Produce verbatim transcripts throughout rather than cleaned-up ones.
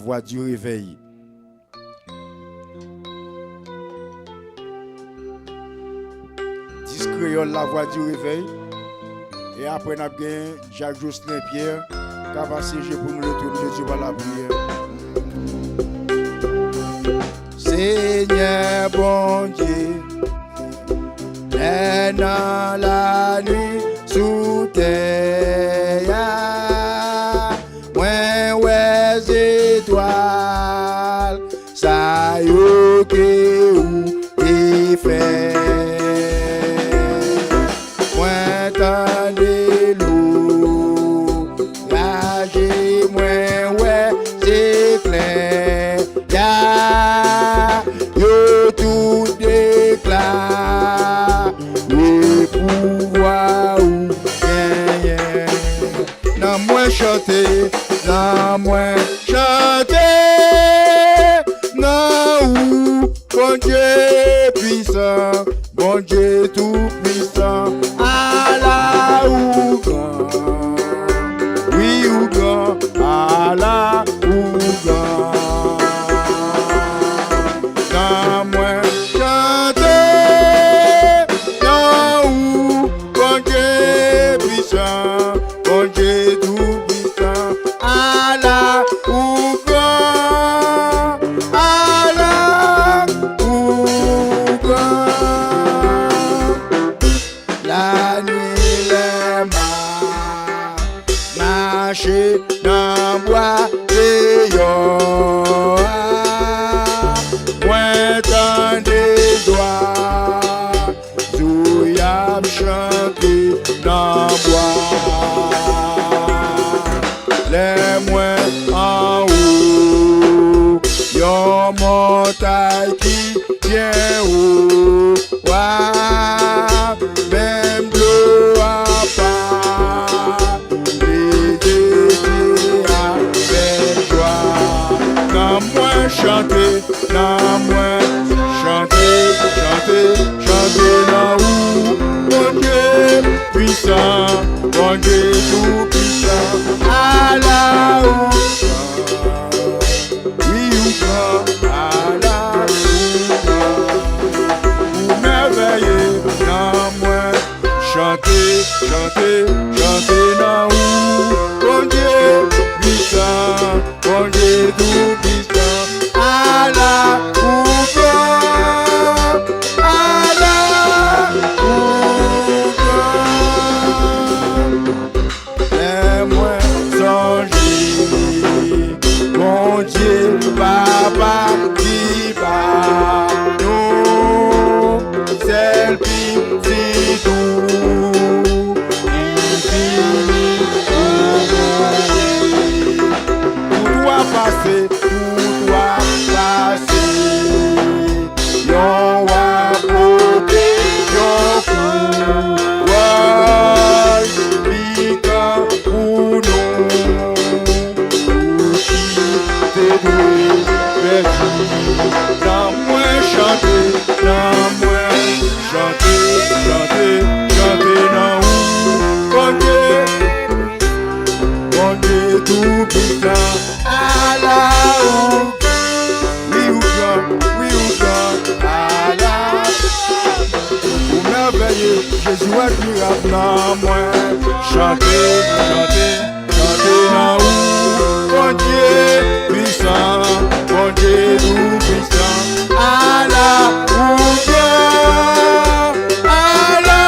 Voix du Réveil. Dis kreyòl La Voix du Réveil. E apre n ap gen Jacques Jocelyn Pierre k ap asyeje pou nou le trône de Dieu par la prière. Senyè Bondye, lè nan lannuit sou tè a, mwen wè zetwal sa yo ke ou te fè. Mwen tande loraj e mwen wè zeklè a, yo tout deklare pouvwa ou genyen. Nan mwen chante, nan mwen chante, nan ou, Bondye pwisan, Bondye tou pwisan, ala ou gran, wi ou gran, ala ou gran. Nan mwen chante, nan ou, Bondye pwisan, Bondye tou pwisan, ala ou gran, ala ou gran. Lannuit lè m ap mache nan bwa deyò a, mwen tande zwa zo y ap chante nan bwa. Lè mwen anwo yon montay ki byen wo, wa, menm dlo a pa koule, avèk jwa. Nan mwen chante, nan mwen chante, chante, chante nan ou, Bondye pwisan, Bondye tou pwisan, ala ou gran, wi ou gran, ala ou gran, ou mèvèye nan mwen. Chante, chante, chante nan ou, Bondye pwisan, Bondye tou pwisan, ala ou gran, ala ou gran. Lè mwen sonje Bondye Papa ki ba nou sèl pitit ou, li vini pou mouri. Pou twa pase, pou twa pase. Yon wa pote yon kouwòn pikan pou nou, pou ki te dwe pèdi. Nan mwen chante, nan mwen chante, chante, chante nan ou, Bondye. Bondye tou pwisan, ala ou, wi ou gran, wi ou gran, ala ou mèvèye, Jezi wè mirak nan mwen. Chante, chante, chante nan ou, Bondye pwisan, Bondye tou pwisan, ala ou gran, ala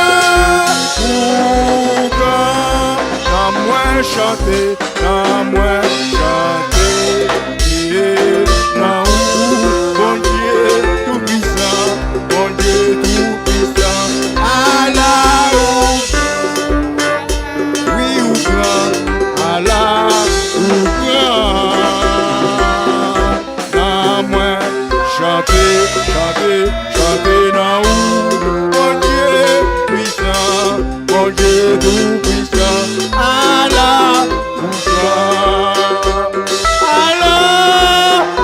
ou gran. Nan mwen chante, nan mwen chante, ye, nan ou, Bondye tou pwisan, Bondye tou pwisan, ala ou gran, wi ou gran, ala ou gran. Nan mwen chante, chante, chante nan ou, Bondye pwisan, Bondye tou pwisan, ala ou gran, ala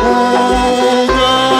ou gran.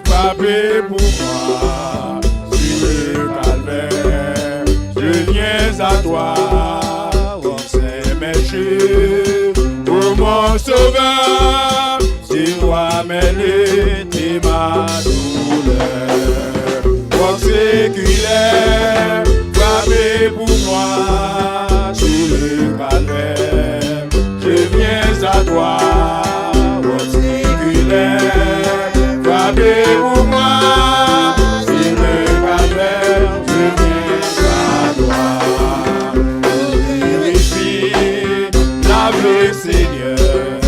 Frappez pour moi sur le calvaire, je viens à toi, ô Saint Michel, ô mon sauveur, c'est toi mes luttes et ma douleur. Roc séculaire, frappez pour moi sur le calvaire. Je viens à toi, roc séculaire, frappez pour moi, sur le calvaire, je viens à toi. Purifie, lave, Seigneur,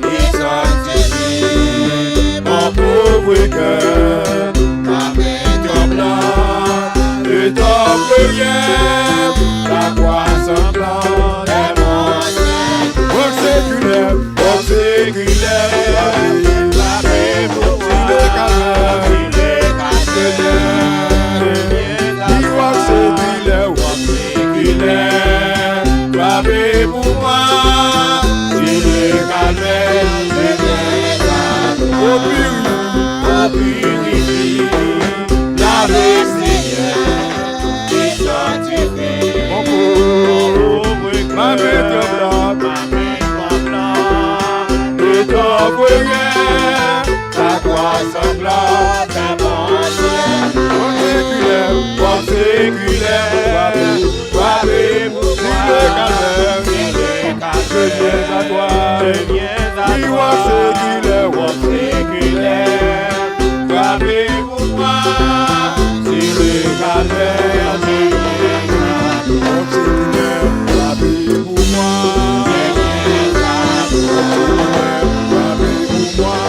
et sanctifie mon pauvre cœur, ma main tremblante, de ton feu, ta croix sanglante est mon salut. Roc séculaire, roc séculaire, sur le calvaire, Seigneur, oui, roc séculaire, roc séculaire, frappez pour moi, sur le calvaire, Seigneur, ô purifie, ô purifie, lave, Seigneur, et sanctifie mon pauvre cœur, ma main tremblante, ma main tremblante, de ton feu, ta croix sanglante est mon salut. Roc séculaire, roc séculaire, frappez, frappez pour moi, sur le calvaire, sur le calvaire, je viens à toi, je viens à toi. Oui, roc séculaire, roc séculaire, frappez pour moi, sur le calvaire, je viens à toi. Roc séculaire, frappez pour moi. Roc séculaire, frappez pour moi.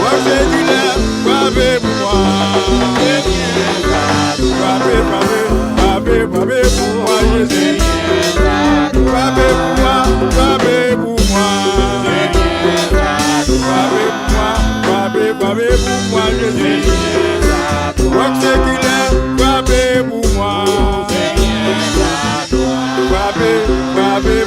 Roc séculaire, frappez pour moi. Frappez, frappez, frappez, frappez pour moi, Jésus. Frappez pour moi, frappez pour moi. Frappez pour moi, frappez, frappez pour moi, Jésus. Roc séculaire, frappez pour moi. Frappez, frappez,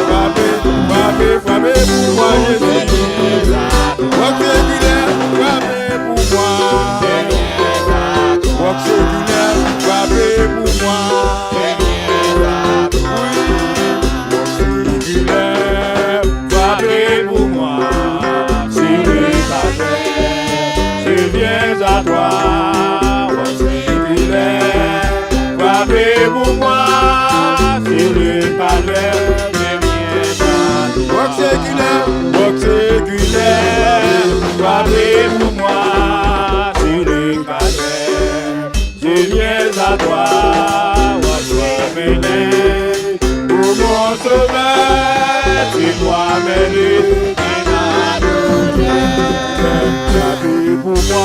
frappez, frappez, frappez pour moi, Jésus. Roc séculaire, frappez pour moi. Roc séculaire, frappez pour moi. Oui, roc séculaire, frappez pour moi. Sur le calvaire, je viens à toi. Roc séculaire, frappez pour moi. Sur le calvaire, je viens à toi. Roc séculaire, roc séculaire, frappez pour moi. Sur le calvaire, je viens à toi, ô Sauveur, ô mon Sauveur, c'est toi mes luttes et ma douleur. Frappez pour moi,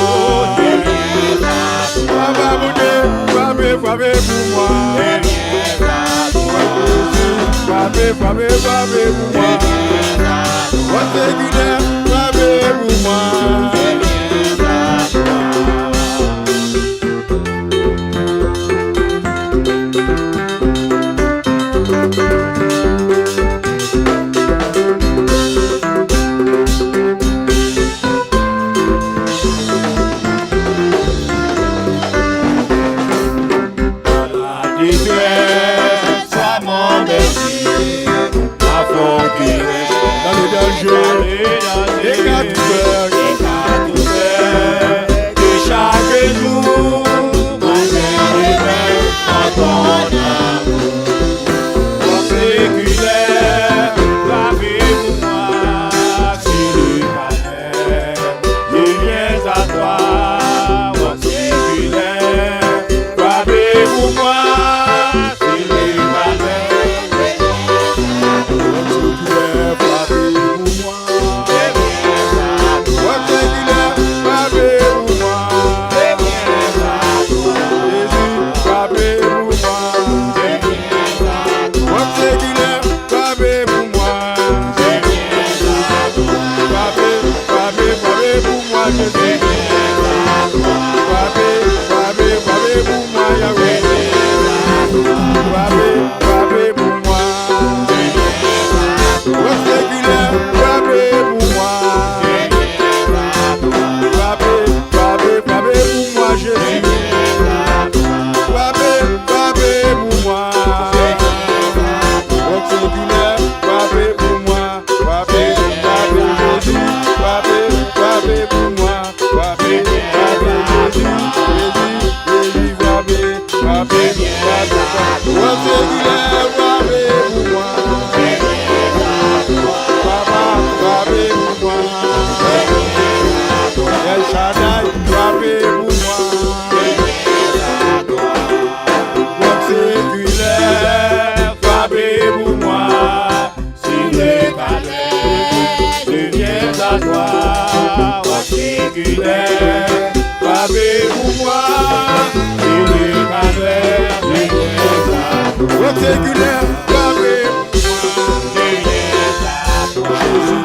papa Bondye, frappez, frappez pour moi. Frappez, frappez, frappez pour moi. Roc séculaire, frappez pour moi. La détresse à mon berger, ma forteresse. Dans le danger, dans le danger, et qu'à tout heure, et qu'à toute heure, que chaque jour, matin et veille, dans ton amour. Roc séculaire, frappez pour moi, sur le calvaire. Je viens à toi, roc séculaire, frappez pour moi, sur le calvaire. Roc séculaire, frappez pour moi. Senyè, frape pou mwen. Papa, frape pou mwen. El Shaddai, frape pou mwen. Wòk sekilè, frape pou mwen. Sine kalè, je viens à toi. Wòk sekilè, frape pou mwen. Sine kalè, je viens à toi. Wòk sekilè, frape pou mwen. Je viens à toi. Jezi,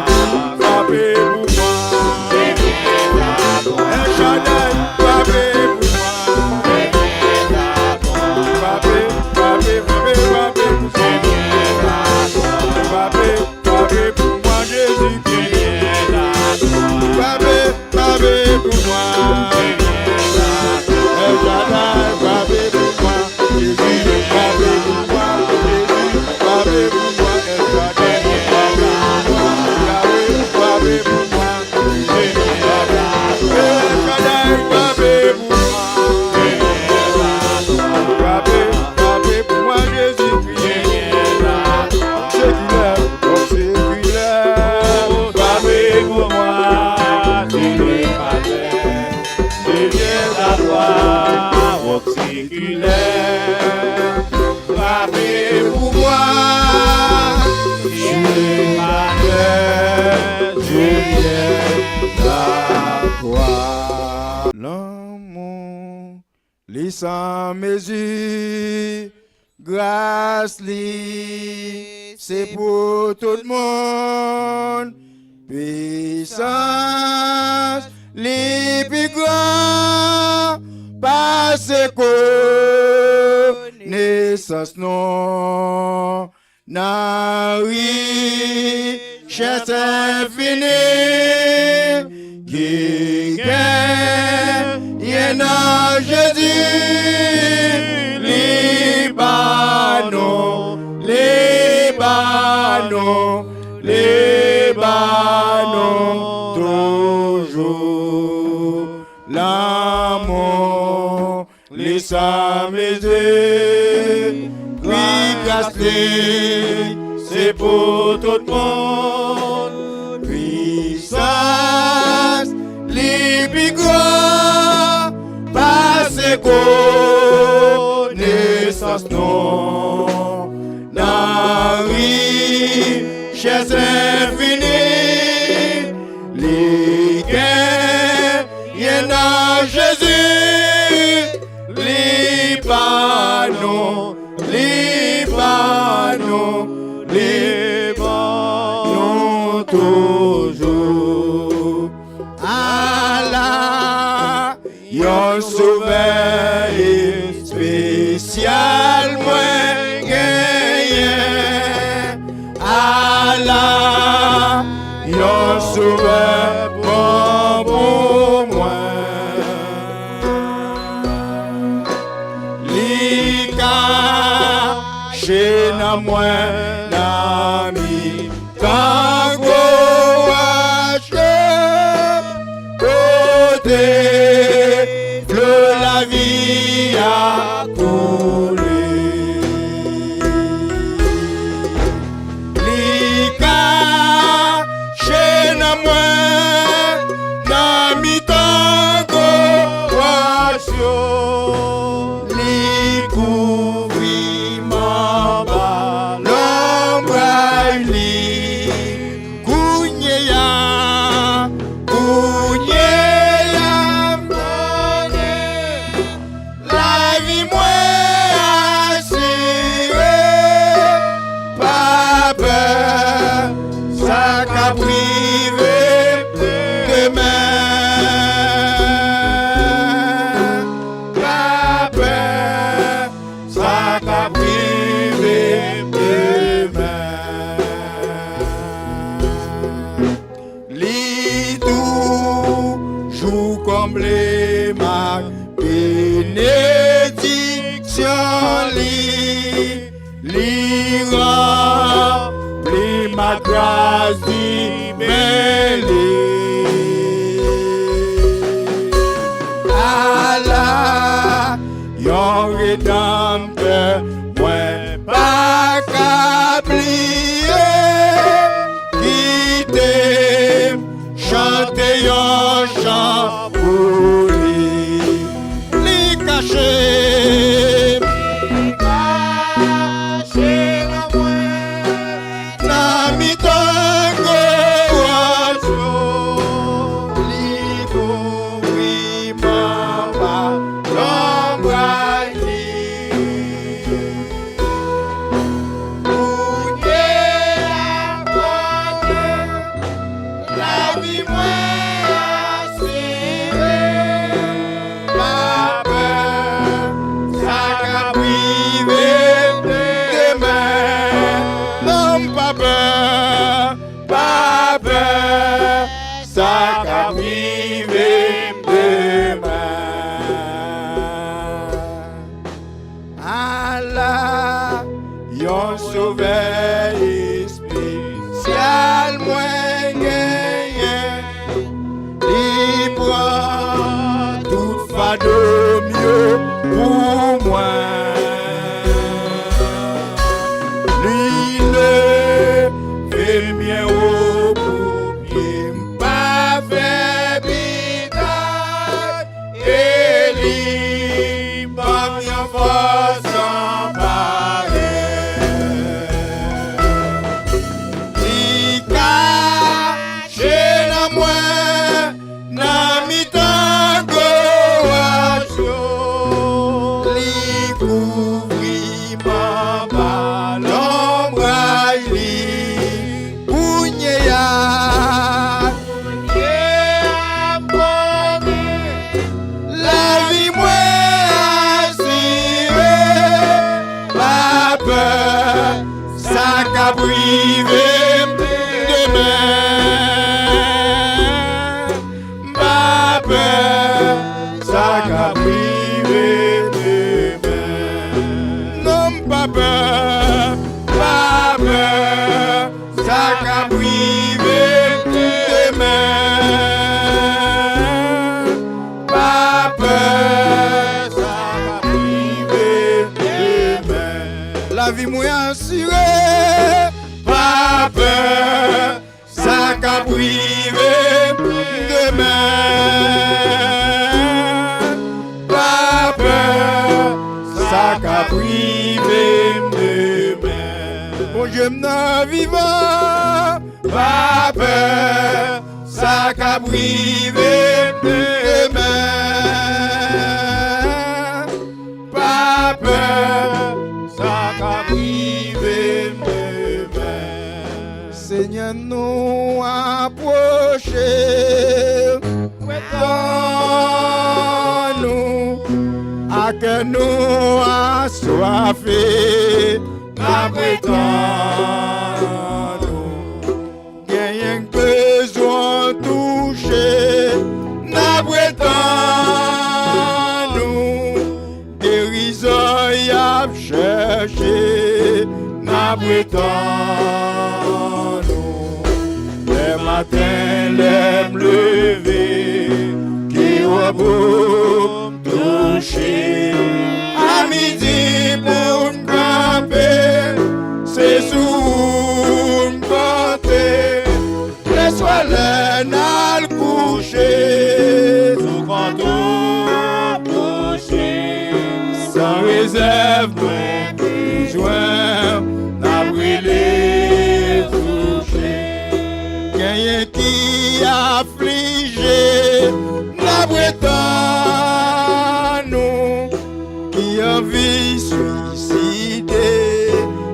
frape pou mwen. Je viens à toi. El Shaddai, frape pou mwen. Je viens à toi. Frape, frape, frape, frape pou mwen. Je viens à toi. Frape, frape pou mwen, Jezikri. Frape, frape pou mwen. El Shaddai, frape pou mwen. Jezi, frape pou mwen. Jezi, frape pou mwen. El Shaddai, frape pou mwen. Yahweh, frape pou mwen. Jezi, frape pou mwen. El Shaddai, frape pou mwen. Frape, frape pou mwen, Jezikri. Sekilè, wòk sekilè, frape pou mwen. Sine kalè, je viens à toi. Wòk sekilè, frape pou mwen. Sine kalè, je viens à toi. Lanmou li san mezi, gras li se pou tout moun. Pwisans li pi gran pase konesans nou. Nan richès enfini ki genyen nan Jezi, li ba nou, li ba nou, li ba nou toujou. Lanmou li san mezi, gras li se pou tout moun. Pwisans li pi gran pase konesans nou. Nan richès enfini li genyen nan Jezi, li ba nou, li ba nou, li ba nou toujou. Ala yon sovè espesyal mwen genyen. Ala yon sovè bon pou mwen. Li kache nan mwen, nan mi tan gwo wach yo, kote dlo lavi a koule. Li kache nan mwen, nan mitan gwo wach yo. Li kouvri m anba lonbraj li. Kounye a, kounye a, m konnen lavi mwen asire. Pa pè sa k ap rive demen. Pa pè sa k ap rive demen. Li toujou konble m ak benediksyon li. Li ranpli m ak gras diven li. Ala yon redanmtè mwen pè, pa pè, sa k ap rive m demen. Ala yon Sovè espesyal mwen genyen. Li pran tout fado m yo pou mwen. Li leve m byen wo pou pye m pa fè pita. E li ban m yon fòs san parèy. Li kache nan mwen, nan mitan gwo wòch yo. Li kouvri m anba lonbraj li. Kounye a, kounye a, m konnen lavi mwen asire. Pa pè sa k ap rive m demen. M pa pè sa k ap rive demen. Non, m pa pè, pa pè sa k ap rive demen. Pa pè sa k ap rive demen. Lavi mwen asire. Pa pè sa k ap rive demen. Pa pè sa k ap rive demen. Bondye m nan vivan. Pa pè sa k ap rive demen. Pa pè sa k ap rive m demen. Senyè, nou apwoche pran nou, a kè nou aswafe, n ap retan nou. Genyen k bezwen touche, n ap retan nou. Gerizon y ap chèche, n ap retan nou. Lè maten, lè m leve, ke wòb ou touche. A midi pou n kanpe, se sou ou n konte. Lèswa lè n al kouche, sou kont ou touche. San rezèv mwen bezwen, n ap rele touche. Genyen ki aflije, n ap retan nou. Ki anvi swiside,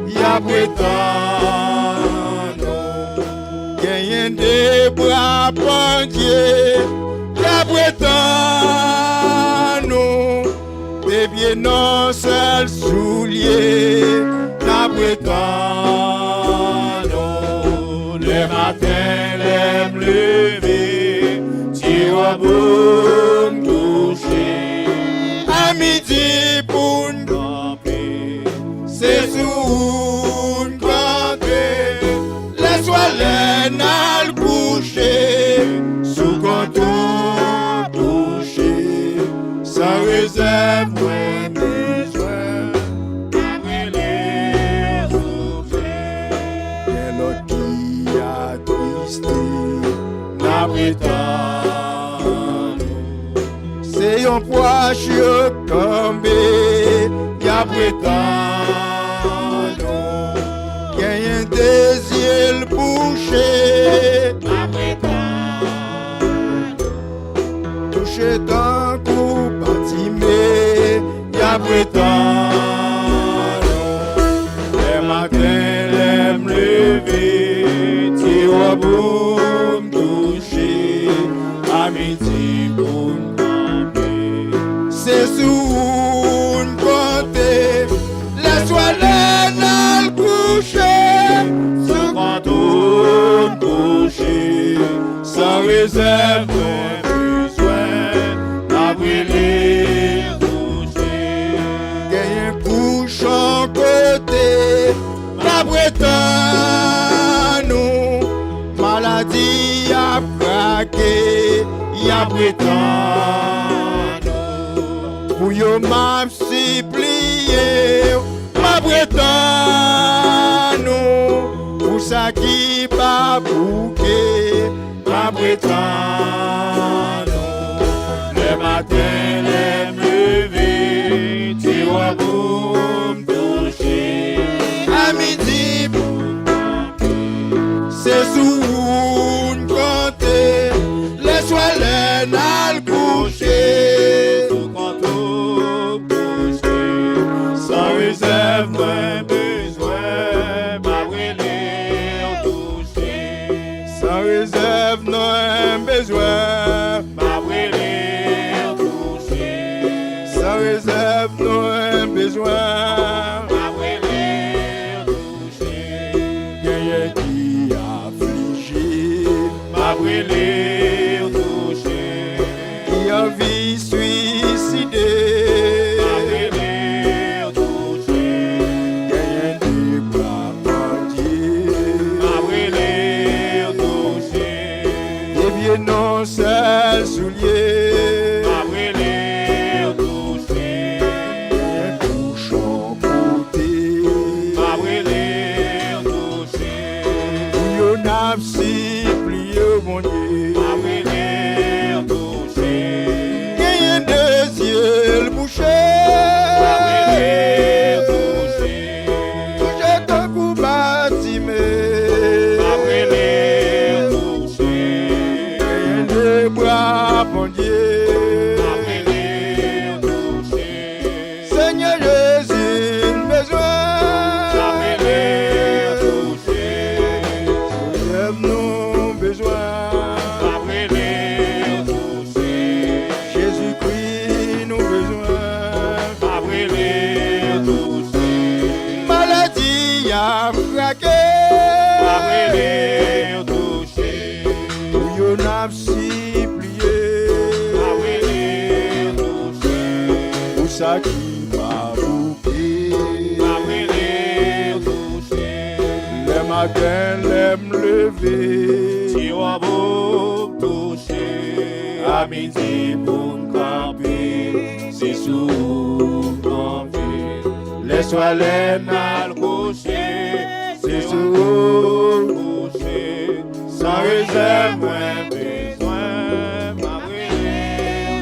y ap retan nou. Genyen de bra pandye, y ap retan nou. De pye nan sèl soulye, n ap retan nou. Lè maten, lè m leve, ti wòb ou m touche. A midi pou n kanpe, se sou ou n konte. Lèswa lè n al kouche, sou kont ou touche. San rezèv mwen bezwen, n ap rele touche. Gen lòt ki atriste, n ap retan nou. Se yon pwòch yo kanbe, y ap retan nou. Genyen de zye l bouche, y ap retan nou. Touche tankou Batime, y ap retan nou. Lè maten, lè m leve, ti wòb ou m touche. A midi pou n kanpe, se sou ou n konte. Lèswa lè n al kouche, sou Tan nou, maladi ap krake, y ap retan nou. Pou yo m ap sipliye, m ap retan nou. Pou sa ki pa bouke, m ap retan nou. Lè maten, lè m leve, ti wòb ou m touche. A midi pou m kanpe, se sou ou n konte. Lè swa, lè n al kouche, sou kont ou kouche. San rezèv mwen bezwen, m ap rele w touche. San rezèv mwen bezwen, m ap rele w touche. San rezèv mwen bezwen, m ap rele w touche. Genyen ki aflije, m ap rele w touche. Ki anvi swiside, m ap rele w touche. Genyen de bra pandye, m ap rele w touche. De pye nan sèl soulye, m ap rele w touche. Genyen bouchon pote, m ap rele w touche. Pou yo n ap sipliye w, Bondye. M ap rele w touche. Genyen de zye l bouche, m ap rele w touche. Touche tankou Batime, m ap rele w touche. Genyen de bra pandye, m ap rele w touche. Senyè Jezi, n bezwen. N ap rele w touche. Sovè m, nou bezwen. N ap rele w touche. Jezikri, nou bezwen. N ap rele w touche. Maladi ap krake, n ap rele w touche. Pou yo n ap sipliye, n ap rele w touche. Pou sa ki pa bouke, n ap rele w touche. Lè maten, lè m leve, ti wòb ou m touche. A midi pou m kanpe, se sou ou m kanpe. Lè swa, lè n al kouche, se sou ou m kouche. San rezèv mwen bezwen, m ap rele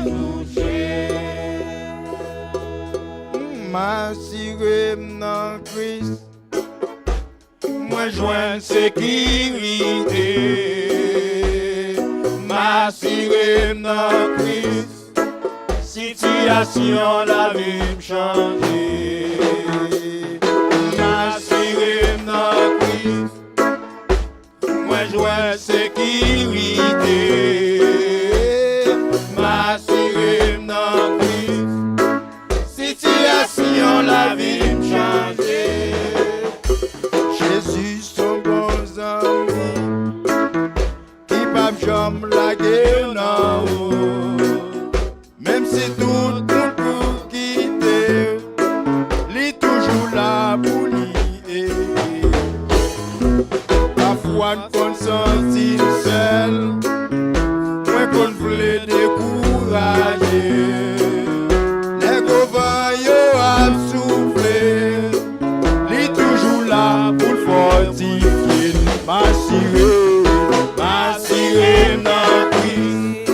w touche. M asire m nan Kris, mwen jwenn sekirite. M asire m nan Kris, sitiyasyon lavi m chanje. M asire m nan Kris, mwen jwenn sekirite. M asire m nan Kris, sitiyasyon lavi m chanje. Jezi se yon bon zanmi ki p ap janm lage w nan wout. Menm si tout moun pou kite, li toujou la pou li ede. Pafwa n konn santi n sèl, mwen konn vle dekouraje. Lè gwo van yo ap soufle, li toujou la pou l fòtifye n. M asire, m asire nan Kris,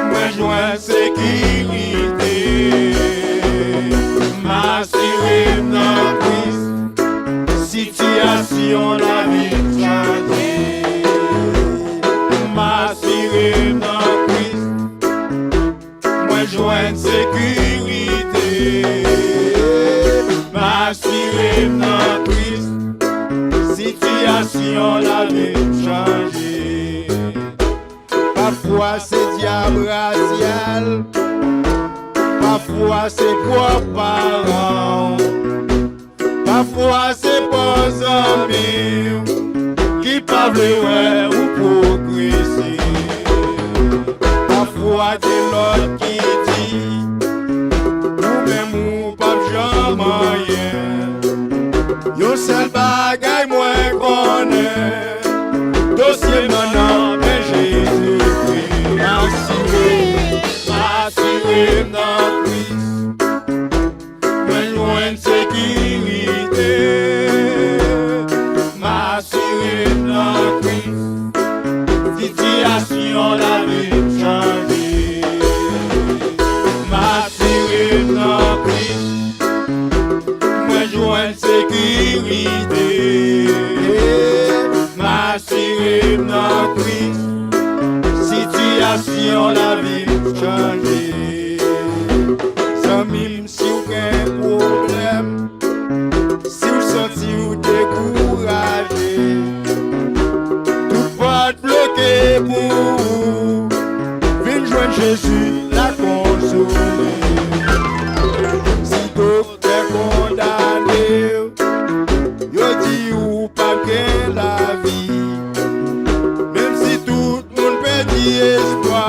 mwen jwenn sekirite. M asire m nan Kris, sitiyasyon lavi m chanje. M asire m nan Kris, mwen jwenn sekirite. M asire m nan Kris, sitiyasyon lavi m chanje. Pafwa se dyab rasyal, pafwa se pwòp paran w, pafwa se pwòp zanmi w ki pa vle wè ou pwogrese. Pafwa gen lòt ki di ou menm ou p ap janm anyen. Yon sèl bagay mwen konnen, dosye m nan nan men Jezikri. M asire, m asire m nan Kris. Mwen jwenn sekirite. M asire m nan Kris. Sitiyasyon lavi m chanje. M asire m nan Kris. Mwen jwenn sekirite. M asire m nan Kris. Sitiyasyon lavi m chanje. Zanmi m, si w gen pwoblèm, si w santi w dekouraje, tout pòt bloke pou ou, vin jwenn Jezi, l a konsole. Si doktè kondane w, yo di ou p ap gen lavi, menm si tout moun pèdi espwa,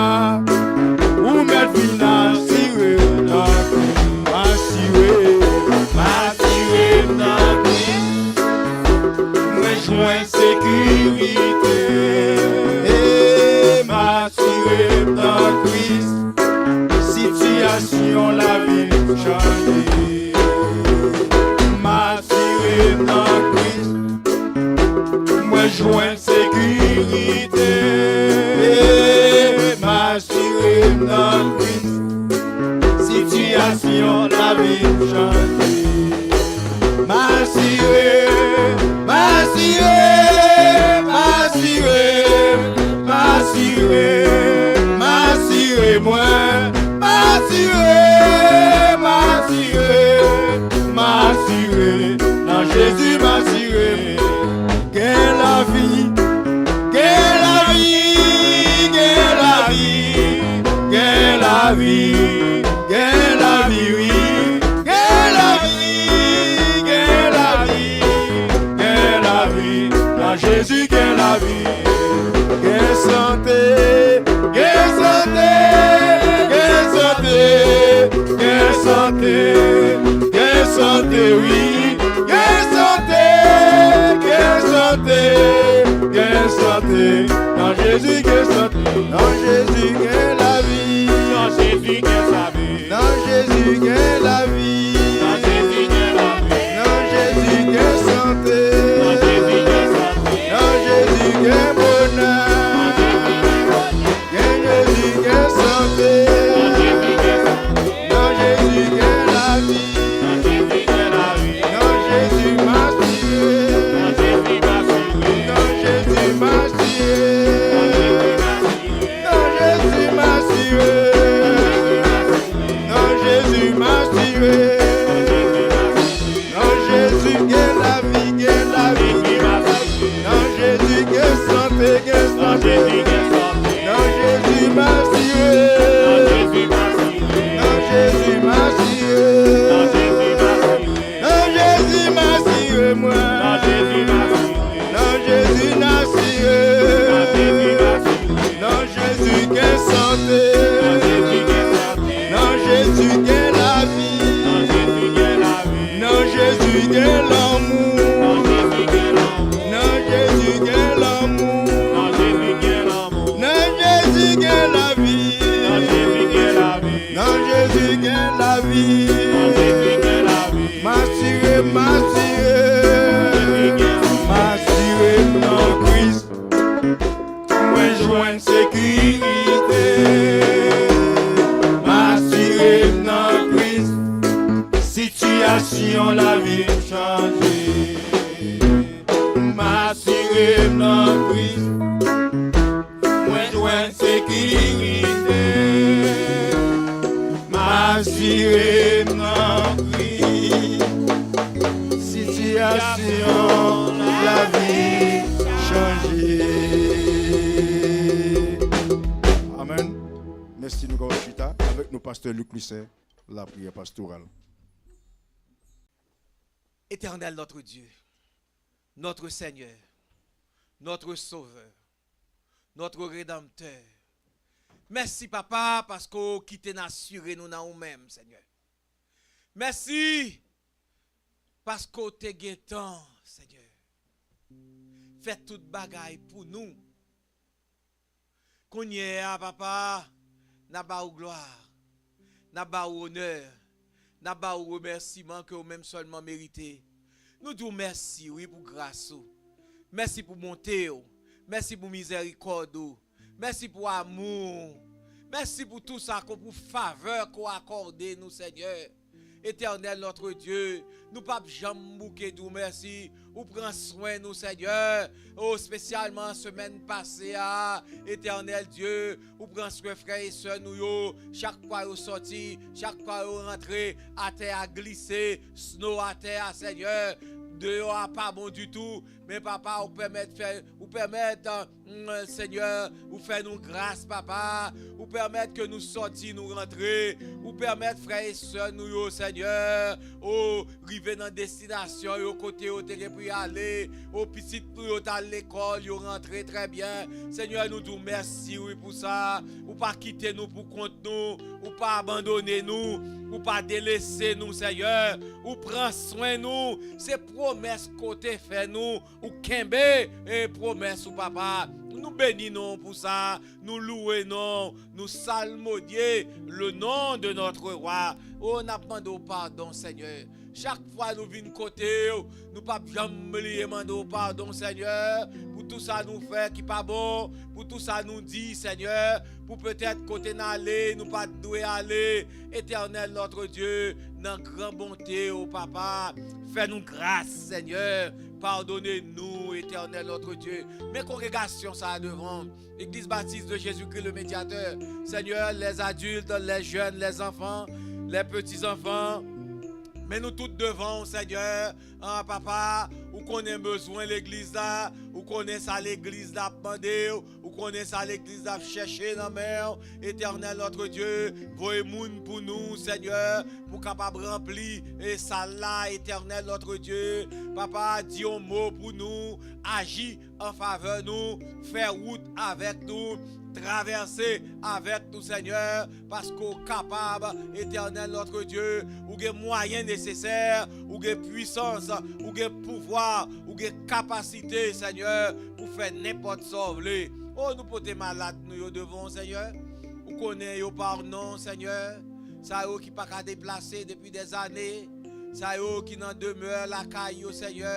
ou mèt vin asire w nan Kris. M asire, m asire m nan Kris. Mwen jwenn sekirite. E m asire m nan Kris. Sitiyasyon lavi m chanje. M asire m nan Kris. Mwen jwenn sekirite. M asire m nan Kris. Sitiyasyon lavi m chanje. M asire, m asire, m asire, m asire, m asire mwen. M asire, m asire, m asire, nan Jezi m asire. Gen lavi, gen lavi, gen lavi, gen lavi, gen lavi, wi. Gen lavi, gen lavi, gen lavi, nan Jezi gen lavi. Gen sante, gen sante, gen sante, gen sante, gen sante, wi. Gen sante, gen sante, gen sante. Nan Jezi gen sante. Nan Jezi gen lavi. Nan Jezi gen lavi. Nan Jezi gen lavi. Nan Jezi gen lavi. Nan Jezi gen sante. Nan Jezi gen sante. Nan Jezi gen bonè. Nan Jezi gen bonè. Gen Jezi gen sante. Nan Jezi gen sante. Nan Jezi gen lavi. Nan Jezi gen lavi. Nan Jezi m asire. Nan Jezi m asire. Nan Jezi m asire. Nan Jezi m asire. Nan Jezi m asire. Nan Jezi gen lavi, gen lavi, gen lavi. Nan Jezi gen sante, gen sante. Nan Jezi m asire. Nan Jezi m asire. Nan Jezi m asire mwen. Nan Jezi m asire. Nan Jezi m asire. Nan Jezi gen sante. Nan Jezi gen lavi. Nan Jezi gen lanmou. Nan Jezi gen lanmou. Nan Jezi gen lavi. Nan Jezi gen lavi. M asire, m asire. M asire m nan Kris. Mwen jwenn sekirite. M asire m nan Kris. Sitiyasyon lavi m chanje. M asire m nan Kris. Mwen jwenn sekirite. M asire m nan Kris. Sitiyasyon lavi chanje. Amèn. Mèsi, nou ka chita avèk nou, pastè Luc Lucin, lapriyè pastoral. Éternel notre Dieu, notre Seigneur, notre Sauveur, notre Rédempteur. Mèsi, Papa, paske w kite n asire nou nan ou menm, Senyè. Mèsi Paske w te gentan, Senyè, fè tout bagay pou nou. Kounye a, papa, n ap ba ou glwa, n ap ba ou onè, n ap ba ou remèsiman ke ou menm sèlman merite. Nou di w mèsi, wi, pou gras ou. Mèsi pou bonte w. Mèsi pou mizèrikòd ou. Mèsi pou amou w. Mèsi pou tou sa ke, pou favè ke w akòde nou, Senyè. Etènèl notre Dieu, nou p ap janm bouke di w mèsi. Ou pran swen nou, Senyè. O, espesyalman semèn pase a, Etènèl Dye, ou pran swen frè e sè nou yo. Chak fwa yo sòti, chak fwa yo rantre, atè a glise, snow atè a, Senyè. Deyò a pa bon ditou, men papa, ou pèmèt fè, ou pèmèt, mm, Senyè, ou fè nou gras, papa. Ou pèmèt ke nou sòti, nou rantre. Ou pèmèt frè e sè nou yo, Senyè, o, rive nan destinasyon yo, kote yo te gen pou y ale. O, pitit nou yo t al lekòl, yo rantre trè byen. Senyè, nou di w mèsi, wi, pou sa. Ou pa kite nou pou kont nou. Ou pa abandone nou. Ou pa delese nou, Senyè. Ou pran swen nou. Se pwomès ke w te fè nou. Ou kenbe, e, pwomès ou, papa. Nou beni non w pou sa. Nou louwe non w. Nou salmodye le nom de notre roi. O, n ap mande w padon, Senyè. Chak fwa nou vin kote w, nou p ap janm bliye mande w padon, Senyè, pou tou sa nou fè ki pa bon, pou tou sa nou di, Senyè, pou petèt kote n ale, nou pa t dwe ale. Etènèl notre Dieu, nan gran bonte w, papa, fè nou gras, Senyè. Padone nou, Etènèl notre Dieu. Men kongregasyon sa a devan w. Église Baptiste de Jésus-Christ le Médiateur. Senyè, les adultes, les jeunes, les enfants, les petits-enfants, men nou tout devan w, Senyè. Ah, papa, ou konnen bezwen legliz la, ou konnen sa legliz la ap mande w, ou konnen sa legliz la ap chèche nan men w. Etènèl notre Dieu, voye moun pou nou, Senyè, pou kapab ranpli, e, sal la, Etènèl notre Dieu. Papa, di yon mo pou nou, aji an favè nou, fè wout avèk nou, travèse avèk nou, Senyè, paske w kapab, Etènèl notre Dieu, ou gen mwayen nesesè, ou gen pwisans, ou gen pouvwa, ou gen kapasite, Senyè, pou fè nenpòt sa w vle. O, nou pote malad nou yo devan w, Senyè. Ou konnen yo pa non, Senyè. Sa yo ki pa ka deplase depi dèzane. Sa yo ki nan demè lakay yo, Senyè.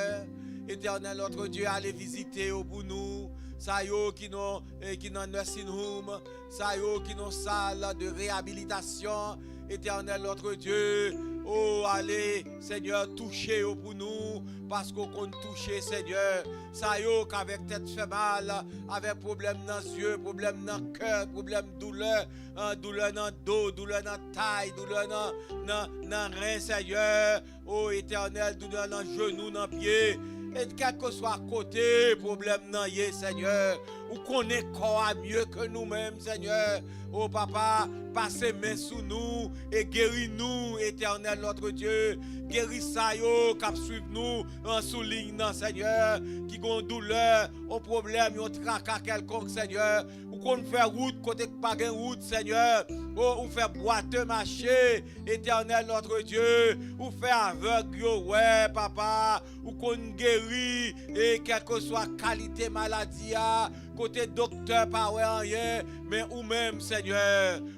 Etènèl notre Dieu, ale vizite yo pou nou. Sa yo ki nan, eh, ki nan nursing home. Sa yo ki nan sal de reyabilitasyon. Etènèl notre Dieu, o, ale, Senyè, touche yo pou nou, paske w konn touche, Senyè. Sa yo k avèk tèt fè mal, avèk pwoblèm nan zye, pwoblèm nan kè, pwoblèm doulè, ah, doulè nan do, doulè nan tay, doulè nan, nan, nan ren, Senyè. O Etènèl, doulè nan jenou, nan pye. E kèlkeswa kote pwoblèm nan ye, Senyè, ou konnen kò a mye ke nou menm, Senyè. O Papa, pase men sou nou e geri nou, Etènèl notre Dieu. Geri sa yo k ap swiv nou, an, sou liy nan, Senyè, ki gon doulè, yon pwoblèm, yon traka kèlkonk, Senyè. Ou konn fè wout kote k pa gen wout, Senyè. O, ou fè bwate mache, Etènèl notre Dieu. Ou fè avèg yo wè, Papa. Ou konn geri, e kèlkeswa kalite maladi a, kote doktè pa wè anyen, men ou menm, Senyè,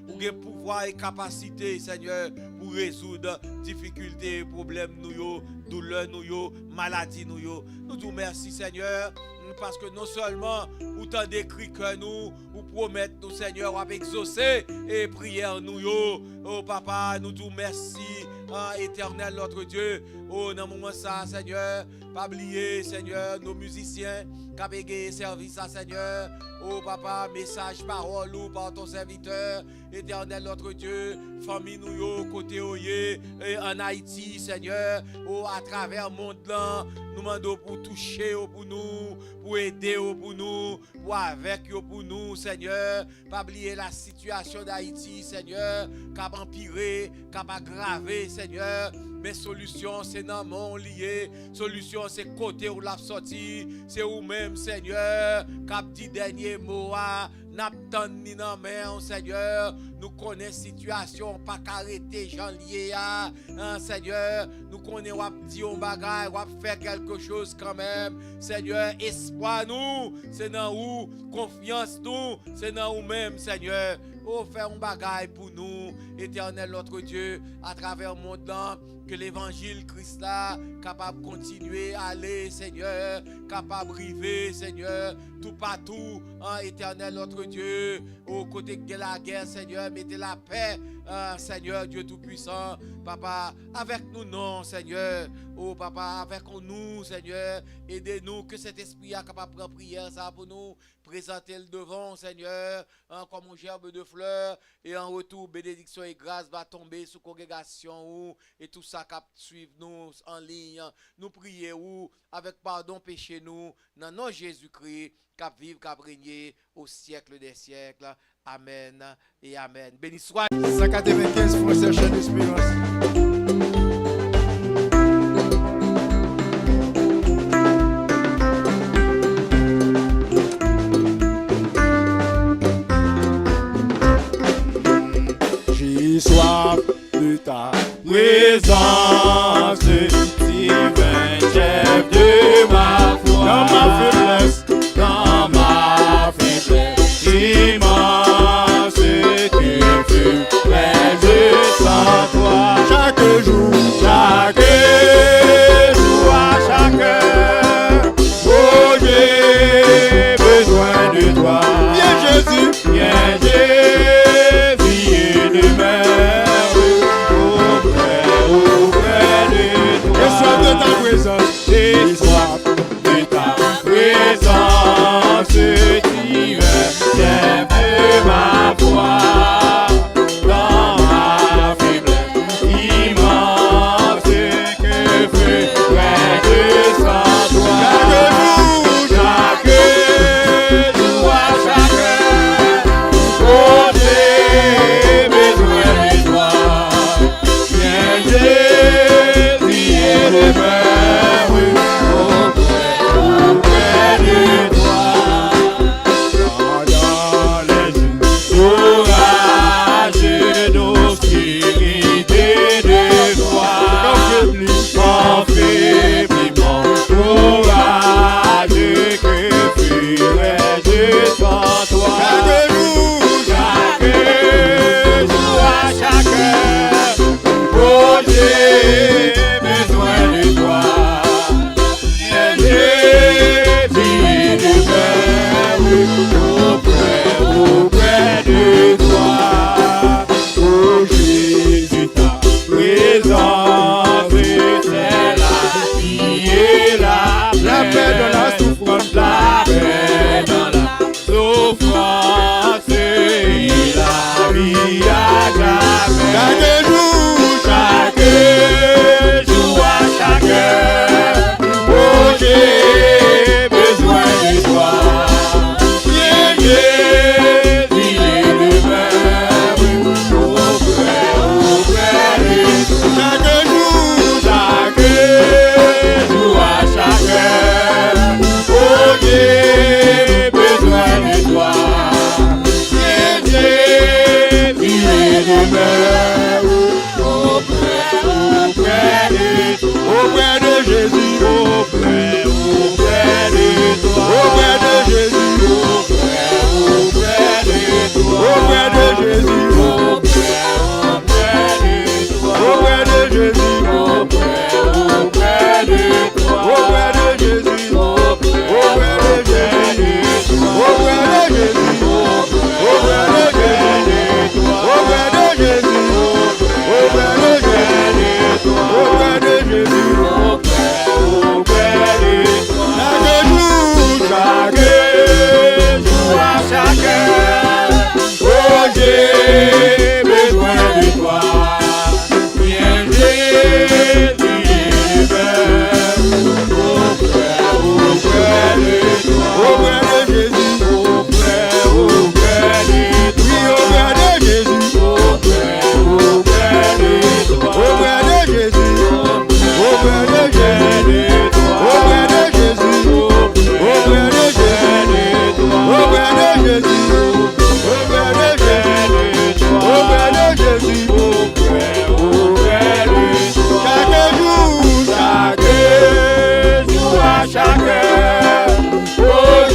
ou gen pouvwa e kapasite, Senyè, pou rezoud difikilte, pwoblèm nou yo, doulè nou yo, maladi nou yo. Nou di w mèsi, Senyè, paske non sèlman ou tande kri kè nou, ou pwomèt nou, Senyè, w ap egzose, e, priyè nou yo. O Papa, nou di w mèsi, an, Etènèl notre Dieu. O, nan moman sa, Senyè, pa bliye, Senyè, nos musiciens k ap egeye sèvis la, Senyè. O Papa, mesaj pawòl ou pa ton sèvitè, Etènèl notre Dieu, fanmi nou yo, kote yo ye, e, ann Ayiti, Senyè, o, atravè mond lan, nou mande w pou touche yo pou nou, pou ede yo pou nou, pou avèk yo pou nou, Senyè. Pa bliye la sitiyasyon d Ayiti, Senyè, k ap anpire, k ap agrave, Senyè. Men solisyon se nan men w li ye. Solisyon se kote w l ap sòti. Se ou menm, Senyè, k ap di dènye mo a. N ap tann ni nan men w, Senyè. Nou konnen sitiyasyon pa ka rete jan l ye a. An, Senyè, nou konnen w ap di yon bagay, w ap fè kèlke choz kanmenm. Senyè, espwa nou, se nan ou, konfyans nou, se nan ou menm, Senyè. O, fè yon bagay pou nou, Etènèl notre Dieu, atravè mond lan, ke levanjil Kris la kapab kontinye ale, Senyè, kapab rive, Senyè, toupatou, an, Etènèl notre Dieu, o, kote k gen lagè, Senyè, mete lapè, an, Senyè, Dye Toupisan, Papa, avèk nou non, Senyè, o, Papa, avèk nou, Senyè, ede nou, ke Sentespri a kapab pran priyè sa pou nou, prezante l devan w, Senyè, an, kòm yon jèb de flè, e an retou, benediksyon e gras va tonbe sou kongregasyon ou, e tou sa k ap swiv nou an liy. Nou priye ou avèk padon peche nou, nan non Jezikri, k ap viv, k ap renye o syèk dè syèk. Amèn e amèn. Beni swa. San katrevenkenz Frè Sèchèn Esperans. J'ai soif de ta présence, divin chef de ma foi. Dans ma faiblesse, dans ma faiblesse, immense que fut plaisir sans toi. Chaque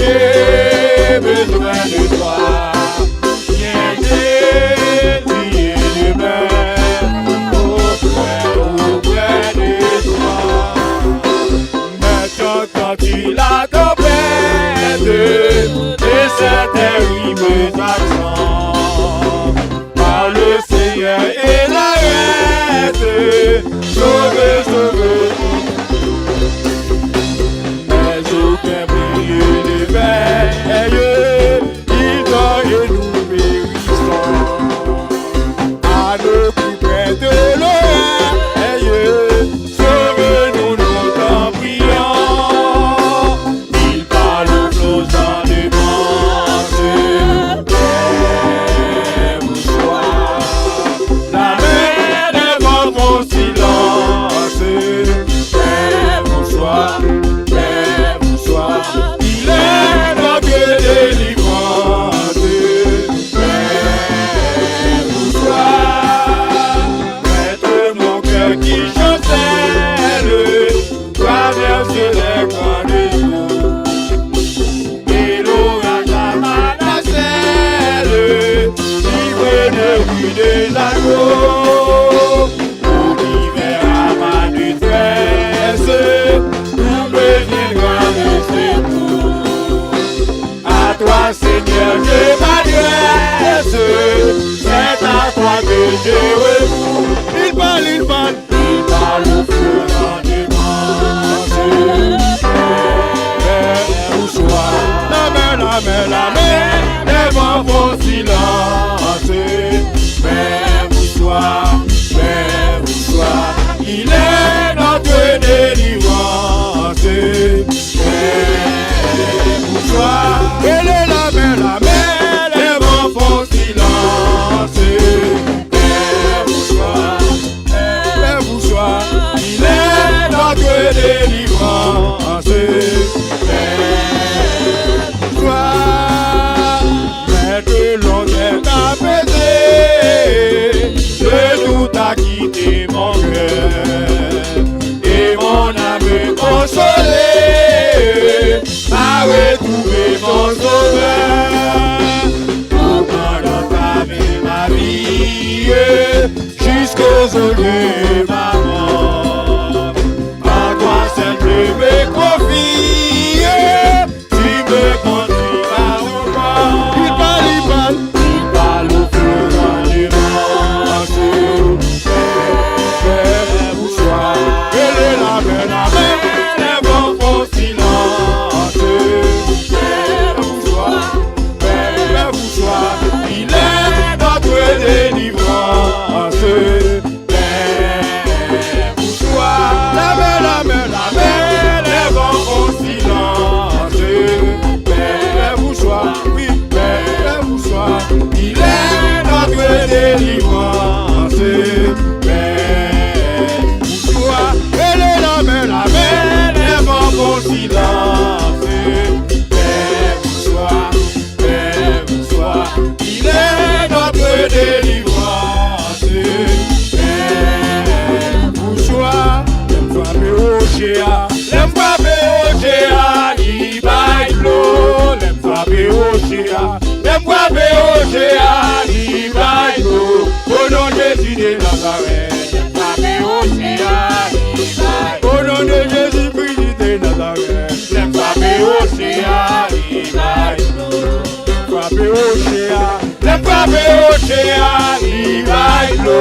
J'ai besoin de toi. Viens, Jésus, et demain, auprès, auprès de toi. Maintenant, quand il a tempête et ses terribles accents, par le Seigneur et l'arrête, sauve, sauve. Mais aucun brillant de veille, il dort et nous périssons. À nos coups près de l'oreille, sauve-nous, nous t'en prions. Il parle aux flots sans défense. Lève ou sois. La mer devant ton silence. Lève ou sois. Lève ou sois. Il est notre délivrance. Lève ou sois. Prête mon cœur qui chancelle. Traverse les grandes eaux. Et l'orage à ma nacelle, livre-le au cri des agneaux. Pour l'hiver à ma détresse, où me viendra le secours. À toi, Seigneur, je m'adresse, c'est à toi que je recours. Il parle, il parle. Il parle aux flots sans défense. Lève ou sois. La mer, la mer, la mer, lève en ton silence. Lève ou sois, lève ou sois. Il est notre délivrance. Lève ou sois. Rele la mer, la mer, lève en ton silence. Lève ou sois. Lève ou sois, il est notre délivrance. Lève ou sois, mais que l'on est apaisé, le doute a quitté mon cœur, et mon âme consolée a retrouvé mon sauveur. Pour prendre ta main, ma vie, jusqu'au jour de ma mort. En toi seul je me confie, tu me conduis à ton port. Il parle, il parle. Il parle aux flots de mon cœur. Lève ou sois. Rele la mer, la mer, lève en ton silence. Lève ou sois. Lève ou sois. Il est notre délivrance. Lève ou sois. La mer, la mer, la mer, lève en ton silence. Lève ou sois, oui, lève ou sois. Il est notre délivrance. Lève ou sois. Rele la mer, la mer, lève en ton silence. Lève ou sois. Lève ou sois, il est notre délivrance. Lève ou sois, lè m frape woche a, lè m frape woche a, li bay dlo. Lè m frape woche a, lè m frape woche a, li bay dlo. O non Jezi de Nazarèt, lè m frape woche a, li bay dlo. O non de Jezikri de Nazarèt. Lè m frape woche a, li bay dlo. Frape woche a. Lè m frape woche a, li bay dlo.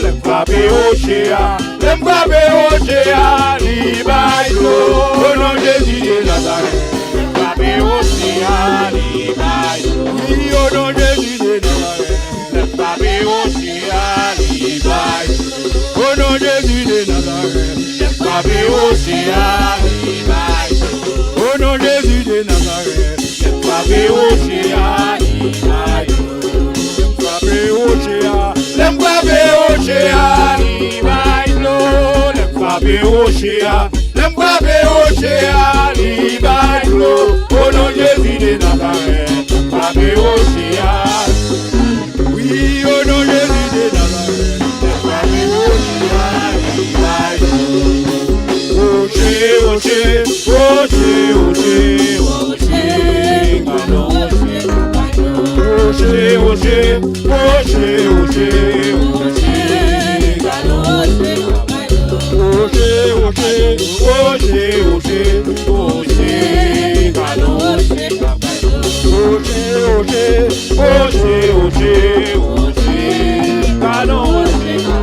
Lè m frape woche a. Lè m frape woche a, li bay dlo. O non Jezi de Nazarèt. Lè m frape woche a, li bay dlo. Wi, o non Jezi de Nazarèt. Lè m frape woche a, li bay dlo. O non Jezi de Nazarèt. Lè m frape woche a, li bay dlo. O non Jezi de Nazarèt. Lè m frape woche a, li bay dlo. Lè m frape woche a. Lè m frape woche a, li bay dlo. Lè m frape woche a. Lè m frape woche a, li bay dlo. O non Jezi de Nazarèt. Lè m frape woche a. Wi, o non Jezi de Nazarèt. Lè m frape woche a, li bay dlo. Woche, woche, woche, woche, woche. Woche, woche, woche, gade woche k ap bay dlo. Woche, woche, woche, woche, woche, gade woche k ap bay dlo. Woche, woche, woche, woche, woche, gade woche k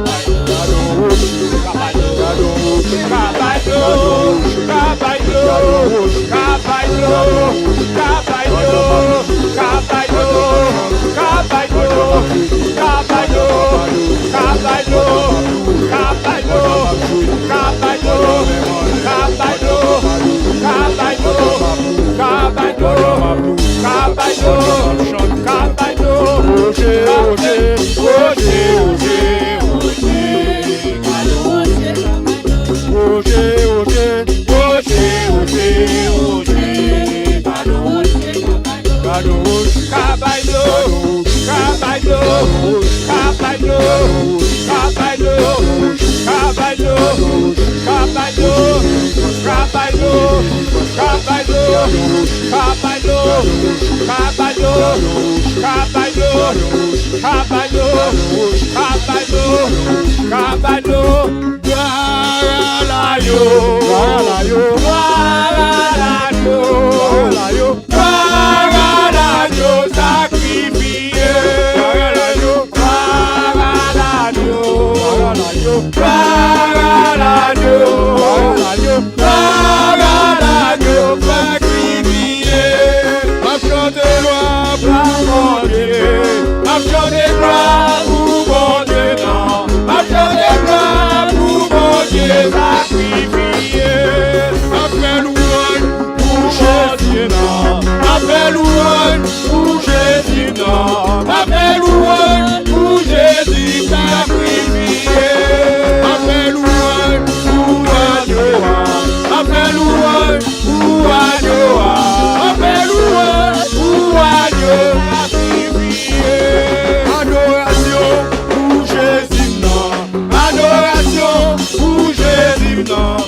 ap bay dlo. Gade woche k ap bay dlo. Gade woche k ap bay dlo. Gade woche k ap bay dlo. Gade woche k ap bay dlo. Gade woche k ap bay dlo. Ka bay dlo, ka bay dlo, ka bay dlo, ka bay dlo, ka bay dlo, ka bay dlo, ka bay dlo, ka bay dlo, ka bay dlo, ka bay dlo, ka bay dlo, ka bay dlo, ka bay dlo. Woche, woche, woche, woche, woche. Woche, woche, woche, woche, woche. Gade woche, ka bay dlo, ka bay dlo, ka bay dlo, ka bay dlo, ka bay dlo, ka bay dlo, ka bay dlo, ka bay dlo, ka bay dlo, ka bay dlo, ka bay dlo, ka bay dlo, ka bay dlo, ka bay dlo, ka bay dlo. Dwa rala yo, dwa rala yo, dwa rala yo, dwa rala yo, dwa rala yo sakrifye. Dwa rala yo, dwa rala yo, dwa rala yo, dwa rala yo, dwa rala yo, dwa rala yo sakrifye. M ap chante glwa pou Bondye. M ap chante glwa pou Bondye, non. M ap chante glwa pou Bondye sakrifye. M ap fè lwanj pou Jezi, non. M ap fè lwanj pou Jezi, non. M ap fè lwanj pou Jezi sakrifye. M ap fè lwanj pou Jezi, non. M ap fè lwanj pou Wadyo a, anpè lwanj pou Wadyo a sakrifye. Adorasyon pou Jezi m nan, adorasyon pou Jezi m nan,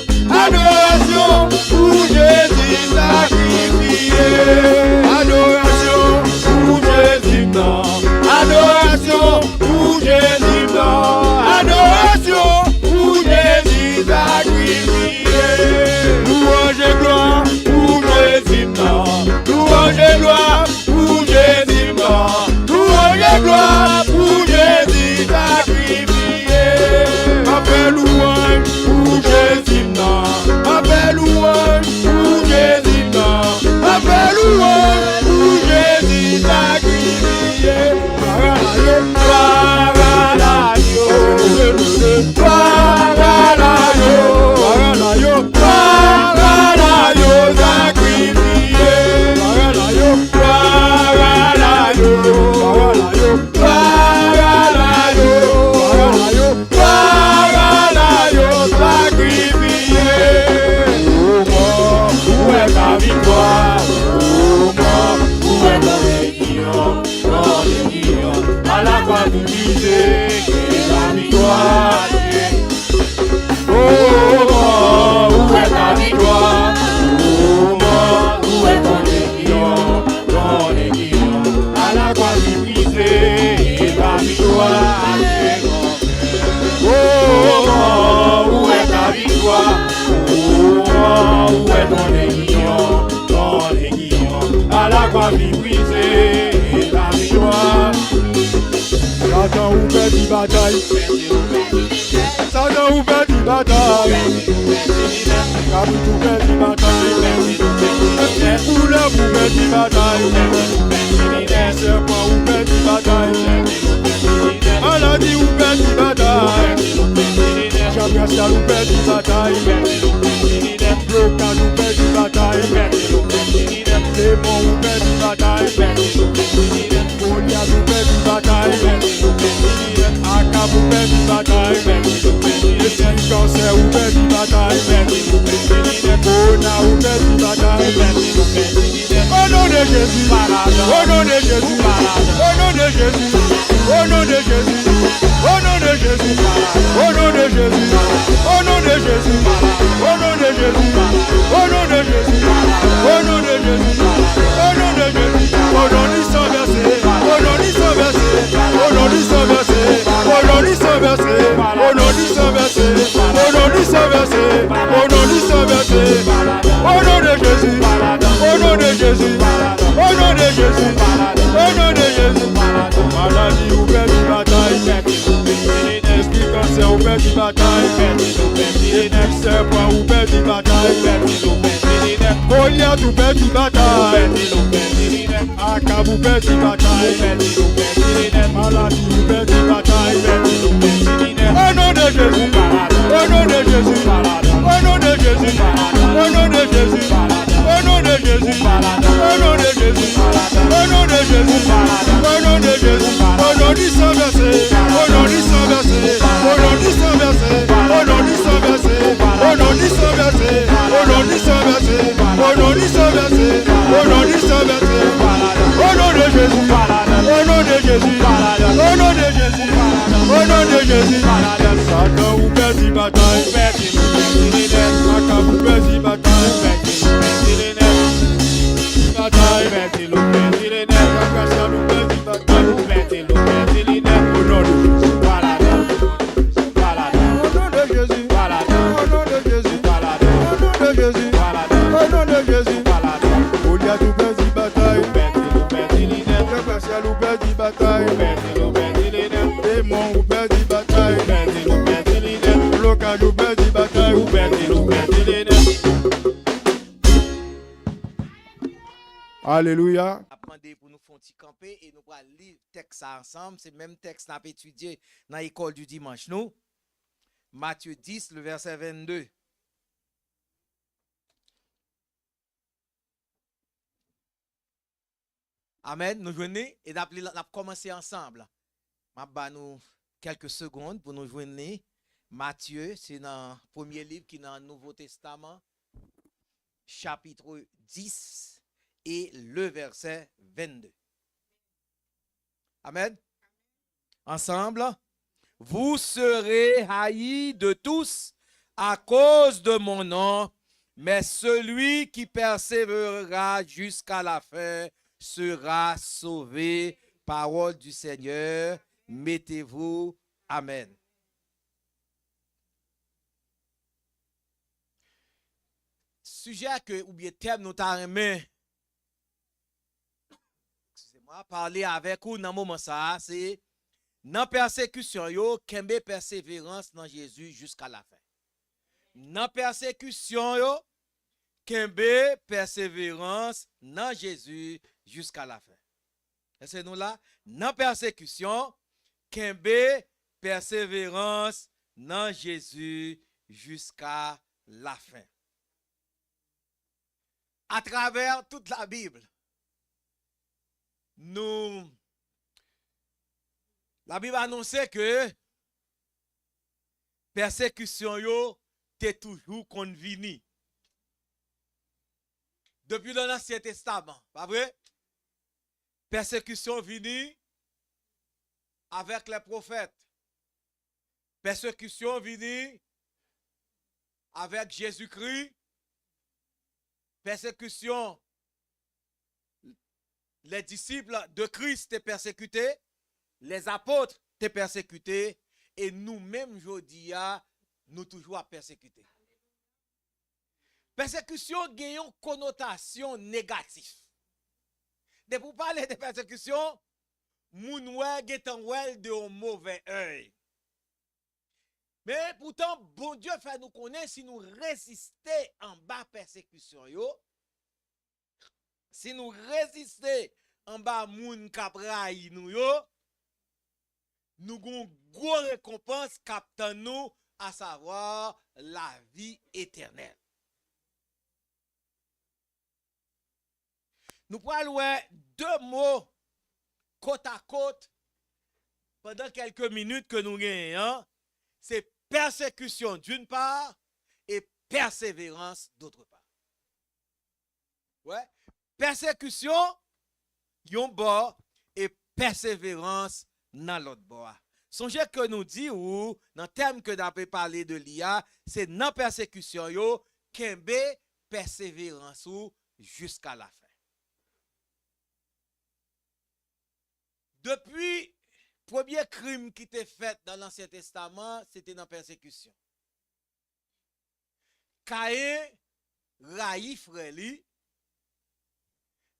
adorasyon pou Jezi sakrifye. Adorasyon pou Jezi m nan, adorasyon pou Jezi m nan, adorasyon pou Jezi sakrifye. Louanj e glwa pou Jezi m nan, louanj e glwa pou Jezi m nan, louanj e glwa pou Jezi sakrifye. M ap fè louanj pou Jezi m nan, m ap fè louanj pou Jezi m nan, m ap fè louanj pou Jezi sakrifye. Dwa rala yo, dwa rala yo, dwa rala yo, dwa rala yo sakrifye. Dwa rala yo, dwa rala yo, dwa rala yo, dwa rala yo, dwa rala yo, dwa rala yo sakrifye. O mò, ou wè ta viktwa. O mò, ou wè ta viktwa. Yon legiyon, alakwa vin brize, ke laviktwa. O mò, ou wè ta viktwa. O mò, ou wè ton legiyon, ton legiyon, alakwa vin brize, ke laviktwa. O mò, ou wè ta viktwa. O mò, ou wè ton legiyon, ton legiyon, alakwa vin brize, laviktwa. Satan, ou pèdi batay. Satan, ou pèdi batay. Kabrit, ou pèdi batay. Ti koulèv, ou pèdi batay. Sèpan, ou pèdi batay. Maladi, ou pèdi batay. Djab rasyal, ou pèdi batay. Blokad, ou pèdi batay. Demon, ou pèdi batay. Golyat, ou pèdi batay. Akab, ou pèdi batay. Espri kansè, ou pèdi batay. Kowona, ou pèdi batay. O non de Jezi, o non de Jezi, o non de Jezi, o non de Jezi, o non de Jezi, o non de Jezi, o non de Jezi, o non de Jezi, o non de Jezi, o non de Jezi, o non de Jezi, o non li san vèse, o non li san vèse. Batay, pèdi, nou pèdi li nèt. Sèpan, ou pèdi batay, pèdi, nou pèdi li nèt. Golyat, ou pèdi batay, pèdi, nou pèdi li nèt. Akab, ou pèdi batay, pèdi, nou pèdi li nèt. Maladi, ou pèdi batay, pèdi, nou pèdi li nèt. O non de Jezi, o non de Jezi, o non de Jezi, o non de Jezi. O non de Jezi, o non de Jezi, o non de Jezi, o non de Jezi, o non di san vèse, o non di san vèse, o non di san vèse, o non di san vèse, o non di san vèse, o non di san vèse, o non di san vèse, o non di san vèse, o non de Jezi, o non de Jezi, o non de Jezi, o non de Jezi. Satan, ou pèdi batay, ou pèdi, nou pèdi li nèt. Akab, ou pèdi batay, ou pèdi, nou pèdi li nèt. Batay, pèdi, nou pèdi li nèt. Gracia, nou pèdi batay, ou pèdi, nou pèdi li nèt. O non de Jezi, pa ladan, pa ladan. O non de Jezi, pa ladan. O non de Jezi, pa ladan. O non de Jezi, pa ladan. O non de Jezi, pa ladan. Golyat, ou pèdi batay, ou pèdi, nou pèdi li nèt. Gracia, ou pèdi batay, ou pèdi, nou pèdi li nèt. Demon, ou pèdi batay, ou pèdi, nou pèdi li nèt. Blokaj, ou pèdi batay, ou pèdi, nou pèdi li nèt. Alelouya. Ap mande pou nou fè yon ti kanpe e nou pral li tèks sa ansanm. Se menm tèks n ap etidye nan lekòl di dimanch nou. Matye dis, le vèsè vennde. Amèn. Nou jwenn li? E n ap li, n ap kòmanse ansanm. M ap ba nou kèlke segonn pou nou jwenn li. Matye, se nan premye liv ki nan Nouvo Testaman, chapit dis e le vèsè vennde. Amèn. Ensemble. Vous serez haïs de tous à cause de mon nom, mais celui qui persévérera jusqu'à la fin sera sauvé. Parole du Seigneur. Mettez-vous. Amen. Sijè ke, oubyen tèm nou ta renmen, excusez-moi, pale avèk ou nan moman sa a, se nan pèsekisyon yo, kenbe pèseverans nan Jezi jiska lafen. Nan pèsekisyon yo, kenbe pèseverans nan Jezi jiska lafen. Èske nou la? Nan pèsekisyon, kenbe pèseverans nan Jezi jiska lafen. Atravè tout Labib, nou, Labib anonse ke pèsekisyon yo te toujou konn vini. Depi nan Ansyen Testaman, pa vre? Pèsekisyon vini avèk lè pwofèt. Pèsekisyon vini avèk Jezikri. Pèsekisyon, les disciples de Christ te pèsekite, les apôtres te pèsekite, e nou menm jodi a, nou toujou ap pèsekite. Pèsekisyon gen yon konotasyon negatif. Depi w pale de pèsekisyon, moun wè, gentan wè l de yon move èy. Men poutan, Bondye fè nou konnen si nou reziste anba pèsekisyon yo, si nou reziste anba moun k ap rayi nou yo, nou gon gwo rekonpans k ap tann nou, asavwa lavi etènèl. Nou pral wè de mo kot a kot pandan kèlke minit ke nou genyen an, se pèsekisyon d'une part e pèseverans d'autre part. Wè, pèsekisyon yon bò e pèseverans nan lòt bò a. Sonje ke nou di ou, nan tèm ke n ape pale de li a, se nan pèsekisyon yo, kenbe pèseverans ou jiska lafen. Depi premye krim ki te fèt nan Ansyen Testaman, se te nan pèsekisyon. Kayen rayi frè li,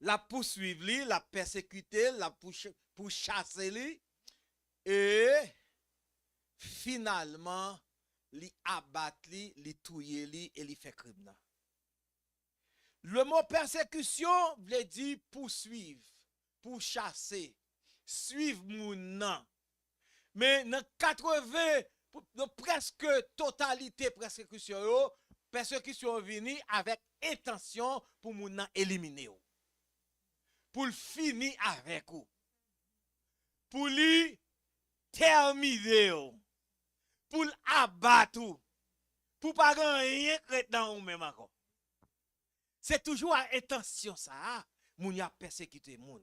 l ap pouswiv li, l ap pèsekite l, l ap pouch-, pouchase li, e, finalman, li abat li, li touye li e li fè krim nan. Le mo pèsekisyon vle di pouswiv, pouchase, swiv moun nan. Men nan katreven, nan prèske totalite pèsekisyon yo, pèsekisyon yo vini avèk entansyon pou moun nan elimine w, pou l fini avèk ou, pou li tèmine w, pou l abat ou, pou pa gen anyen k ret nan ou menm ankò. Se toujou a entansyon sa a, moun y ap pèsekite moun.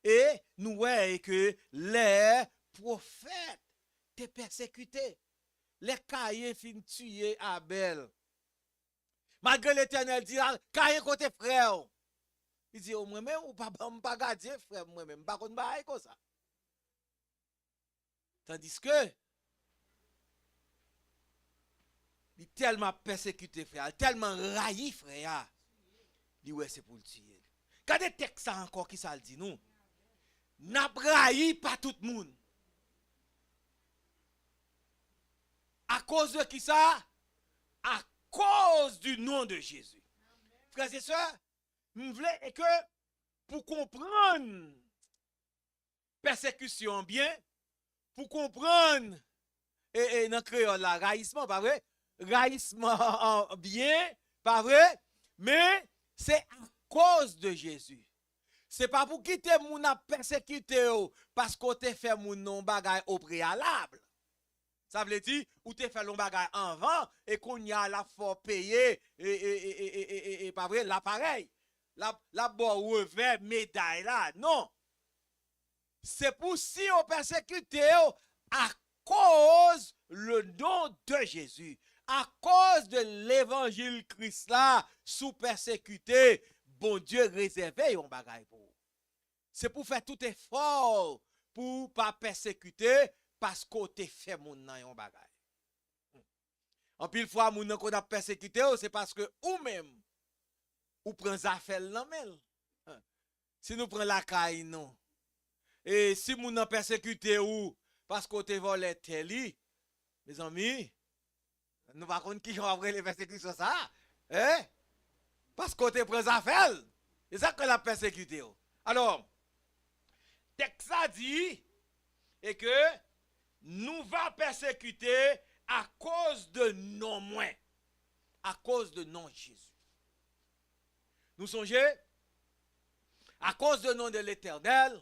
E nou wè ke lè pwofèt te pèsekite, lè Kayen fin tiye Abèl, malgre Letènèl di, "A, Kayen, kote frè w?" Li di, "O, mwen menm, ou pa ban m pa gadyen frè m, mwen menm, m pa konn bagay konsa." Tandiske li tèlman ap pèsekite frè a, li tèlman rayi frè a, li wè se pou l tiye l. Gade tèks sa ankò, ki sa l di nou? N ap rayi pa tout moun. Akoz de ki sa? Akoz du nom de Jésus. Frè e sè, m vle e ke pou konprann pèsekisyon an byen, pou konprann, e, e, nan kreyòl la, rayisman, pa vre? Rayisman an byen, pa vre? Men, se akoz de Jezi. Se pa pou kite moun ap pèsekite w paske w te fè moun nan yon bagay o preyalab. Sa vle di, ou te fè l yon bagay anvan, e kounye a l ap fè w peye, e, e, e, pa vre, la parèy. L ap, l ap ba w revè meday la. Non. Se pou si yo pèsekite w akoz le nom de Jésus, akoz de levanjil Kris la, si w pèsekite, Bondye rezève yon bagay pou ou. Se pou fè tout efò w pou w pa pèsekite paske w te fè moun nan yon bagay. Anpil fwa, moun nan konn ap pèsekite w, se paske ou menm, ou pran zafè l nan men l. Si nou pran lakay nou, e si moun nan pèsekite w paske w te vòlè tè li, mezanmi, nou pa konn kijan w ap rele pèsekisyon sa a, en? Paske w te pran zafè l. E sa k fè l ap pèsekite w. Alò, tèks la di, e ke nou va pèsekite akoz de non mwen, akoz de non Jezi. Nou sonje, akoz de non de Letènèl,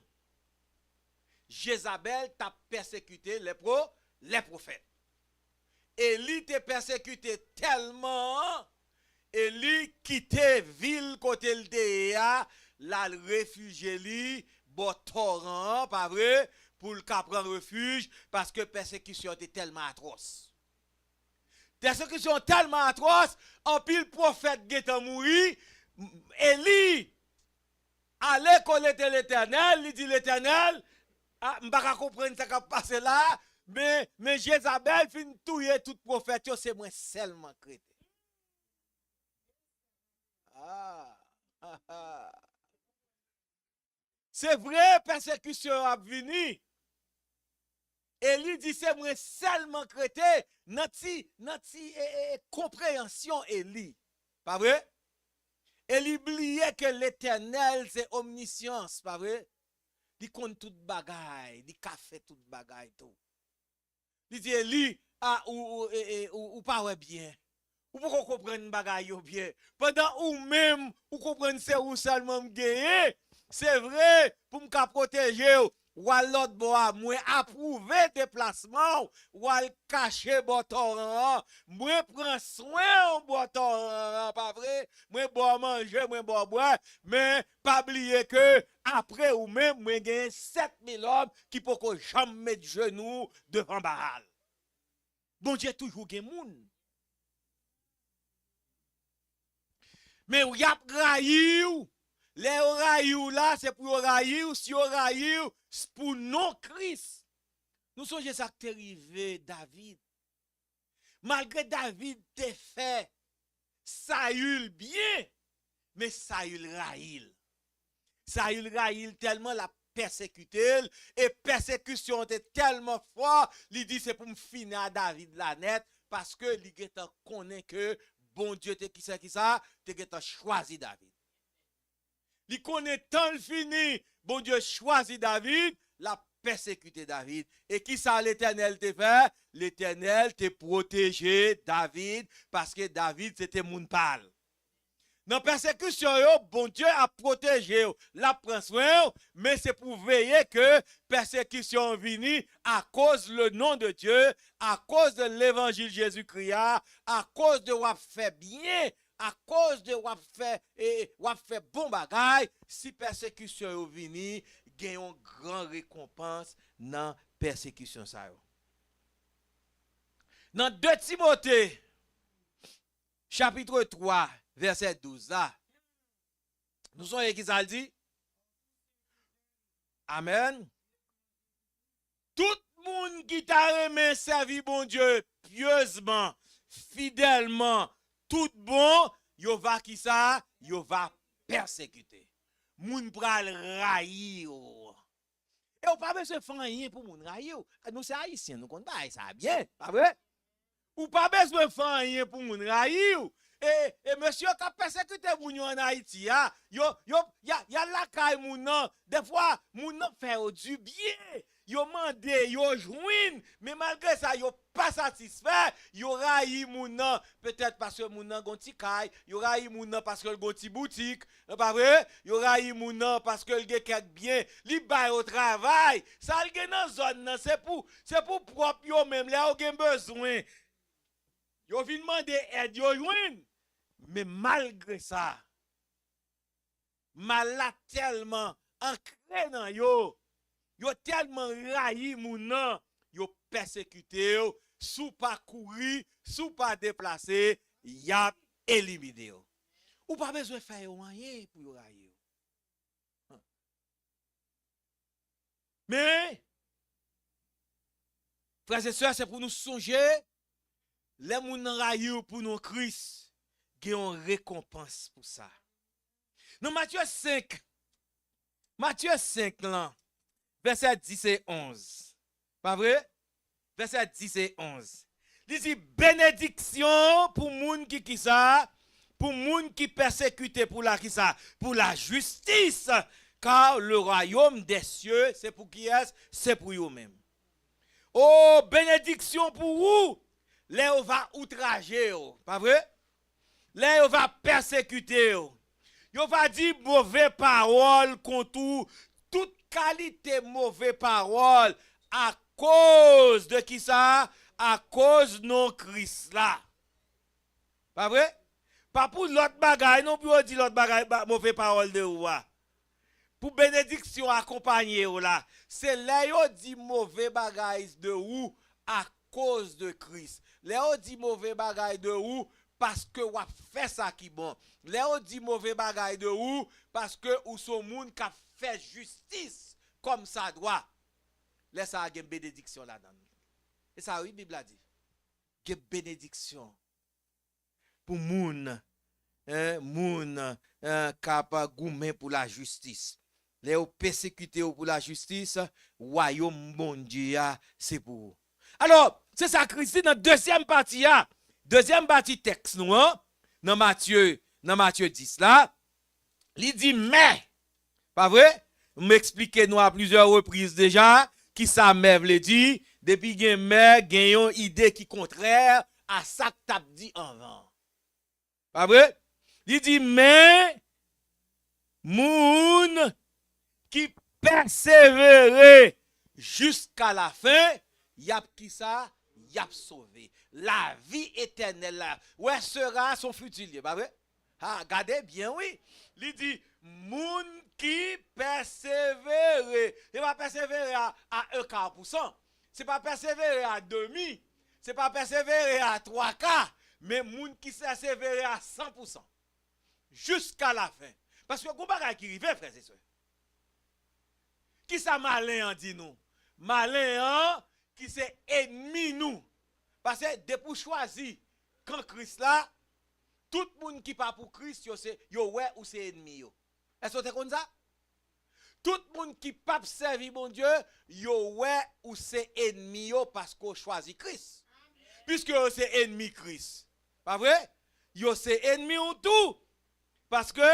Jezabèl t ap pèsekite lè pwo-, lè pwofèt. Eli te pèsekite tèlman, Eli kite vil kote l te ye a, l al refijye li bò toran an, pa vre, pou l ka pran refij, paske pèsekisyon te tèlman atwòs. Pèsekisyon tèlman atwòs, anpil pwofèt gentan mouri, Eli ale kote Letènèl, li di, Letènèl, a, m pa ka konprann sa k ap pase la, men, men Jezabèl fin touye tout pwofèt yo, se mwen sèlman k rete. Ah, ah, ah. Se vre, pèsekisyon yo ap vini. Eli di, se mwen sèlman k rete. Nan ti, nan ti, e, e, e, konpreyansyon Eli. Pa vre? Eli bliye ke Letènèl se omnisyans, pa vre? Li konn tout bagay, li ka fè tout bagay tou. Li di Eli, a, ou, ou, e, e, ou, ou pa wè byen. Ou poko konprann bagay yo byen. Pandan ou menm, ou konprann se ou sèlman m genyen. Se vre, pou m ka pwoteje w, w al lòt bò a, mwen apwouve deplasman w, w al kache bò toran an. Mwen pran swen w bò toran an, pa vre? Mwen ba w manje, mwen ba w bwè, men pa bliye ke apre ou menm, mwen genyen sèt mil òm ki poko janm met jenou devan Baal. Bondye toujou gen moun. Men y ap rayi w. Lè yo rayi w la, se pou yo rayi w, si yo rayi w, s-, pou non Kris. Nou sonje sa k te rive David. Malgre David te fè Sayil byen, men Sayil rayi l. Sayil rayi l tèlman l ap pèsekite l, e pèsekisyon an te tèlman fò, li di, se pou m fini a David la nèt, paske li gentan konnen ke Bondye te kisa, kisa, te gentan chwazi David. Li konnen tan l fini, Bondye chwazi David, l ap pèsekite David. E kisa Letènèl te fè? Letènèl te pwoteje David, paske David se te moun pa l. Nan pèsekisyon yo, Bondye ap pwoteje w, l ap pran swen w, men se pou veye ke pèsekisyon an vini akoz le non de Dye, akoz de levanjil Jezikri a, akoz de w ap fè byen, akoz de w ap fè, e, w ap fè bon bagay, si pèsekisyon yo vini, gen yon gran rekonpans nan pèsekisyon sa yo. Nan de Timote, chapit twa, vèsè douz la, nou sonje ki sa l di? Amèn. Tout moun ki ta renmen sèvi Bondye pyezman, fidèlman, tout bon, yo va kisa? Yo va pèsekite. Moun pral rayi w. E w pa bezwen fè anyen pou moun rayi w. Nou se Ayisyen, nou konn bagay sa byen, pa vre? Ou pa bezwen fè anyen pou moun rayi w. E, e mesye yo k ap pèsekite moun yo ann Ayiti a, yo, yo, y a, y al lakay moun nan. Defwa, moun nan fè yo dibyen. Yo mande, yo jwenn. Men malgre sa, yo pa satisfè. Yo rayi moun nan. Petèt paske moun nan gon ti kay. Yo rayi moun nan paske l gon ti boutik. E pa vre? Yo rayi moun nan paske l gen kèk byen. Li ba yo travay. Sa l gen nan zòn nan, se pou, se pou pwòp yo menm. Lè yo gen bezwen, yo vin mande èd, yo jwenn. Men malgre sa, mal la tèlman ankre nan yo, yo tèlman rayi moun nan, yo pèsekite w. Si w pa kouri, si w pa deplase, y ap elimine w. Ou pa bezwen fè yo anyen pou yo rayi w. Men, frè e sè, se pou nou sonje, lè moun nan rayi w pou non Kris, gen yon rekonpans pou sa. Nan Matye senk, Matye senk lan, vèsè dis e onz. Pa vre? Vèsè dis e onz. Li di, benediksyon pou moun ki kisa? Pou moun ki pèsekite pou la kisa? Pou lajistis. Car le royaume des cieux, se pou kiyès? Se pou yo menm. O, benediksyon pou ou, lè yo va outraje w, pa vre? Lè yo va pèsekite w, yo va di move pawòl kont ou, tout kalite move pawòl, akoz de kisa? Akoz non Kris la. Pa vre? Pa pou lòt bagay non, pou yo di lòt bagay, ba, move pawòl de ou a. Pou benediksyon akonpanye w la, se lè yo di move bagay de ou akoz de Kris. Lè yo di move bagay de ou, paske w ap fè sa ki bon. Lè yo di move bagay de ou, paske ou se yon moun k ap fè jistis kòmsadwa. Lè sa a gen benediksyon ladan l. E sa wi Bib la di. Gen benediksyon pou moun, en, moun, en, k ap goumen pou lajistis. Lè yo pèsekite w pou lajistis, wayòm Bondye a, se pou ou. Alò, se sa Kris di nan dezyèm pati a, dezyèm pati tèks nou an, nan Matye, nan Matye dis la, li di, men, pa vre? M eksplike nou a plizyè repriz deja, kisa men vle di, depi gen men, gen yon ide ki kontrè a sa k t ap di anvan. Pa vre? Li di, men, moun ki pèsevere jiska lafen, y ap kisa? Y ap sove. Lavi etènèl la. Wè, sera se yon fiti l ye, pa vre? Ha, gade byen, wi. Li di, moun ki pèsevere. Se pa pèsevere a, a un quart pour cent. Se pa pèsevere a demi. Se pa pèsevere a twa ka. Men moun ki pèsevere a san pou san. Jiska lafen. Paske gon bagay ki rive, frè e sè. Kisa malen an di nou? Malen an, ki se ènmi nou. Paske depi w chwazi kan Kris la, tout moun ki pa pou Kris, yo se, yo wè ou se ènmi yo. Èske w te konn sa? Tout moun ki p ap sèvi Bondye, yo wè ou se ènmi yo paske w chwazi Kris. Piske yo se enmi Kris. Pa vre? Yo se enmi w tou. Paske,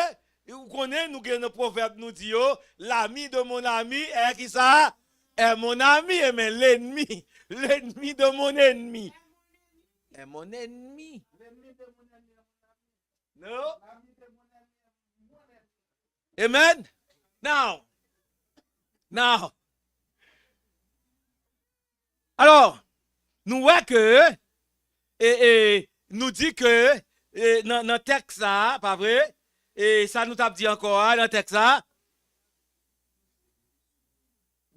ou konnen, nou gen nan pwovèb, nou di yo, l'ami de mon ami est kisa? Est mon ami. Enben, l'ennemi, l'ennemi de mon ennemi est mon ennemi. No? Amen? Now, now, alò, nou wè ke, e, e, nou di ke, e, nan, nan tèks sa, pa vre? E sa nou t ap di ankò a, nan tèks sa,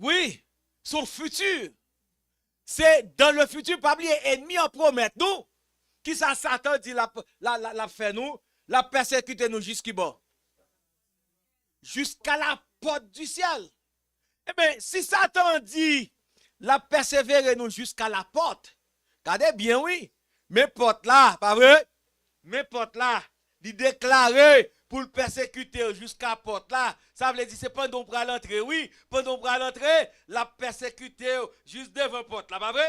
wi, son fiti. Se dans le futur, pa bliye, enmi an pwomèt nou. Kisa Satan di l ap, l ap, l ap, l ap fè nou? L ap pèsekite nou jiskibò? Jusqu'à la porte du ciel. Enben, si Satan di l ap pèsevere nou jiska lapòt, gade byen, wi. Men pòt la, pa vre? Men pòt la. Li deklare pou l pèsekite w jiska pòt la. Sa vle di se pandan w pral antre, wi. Pandan w pral antre, l ap pèsekite w jis devan pòt la, pa vre?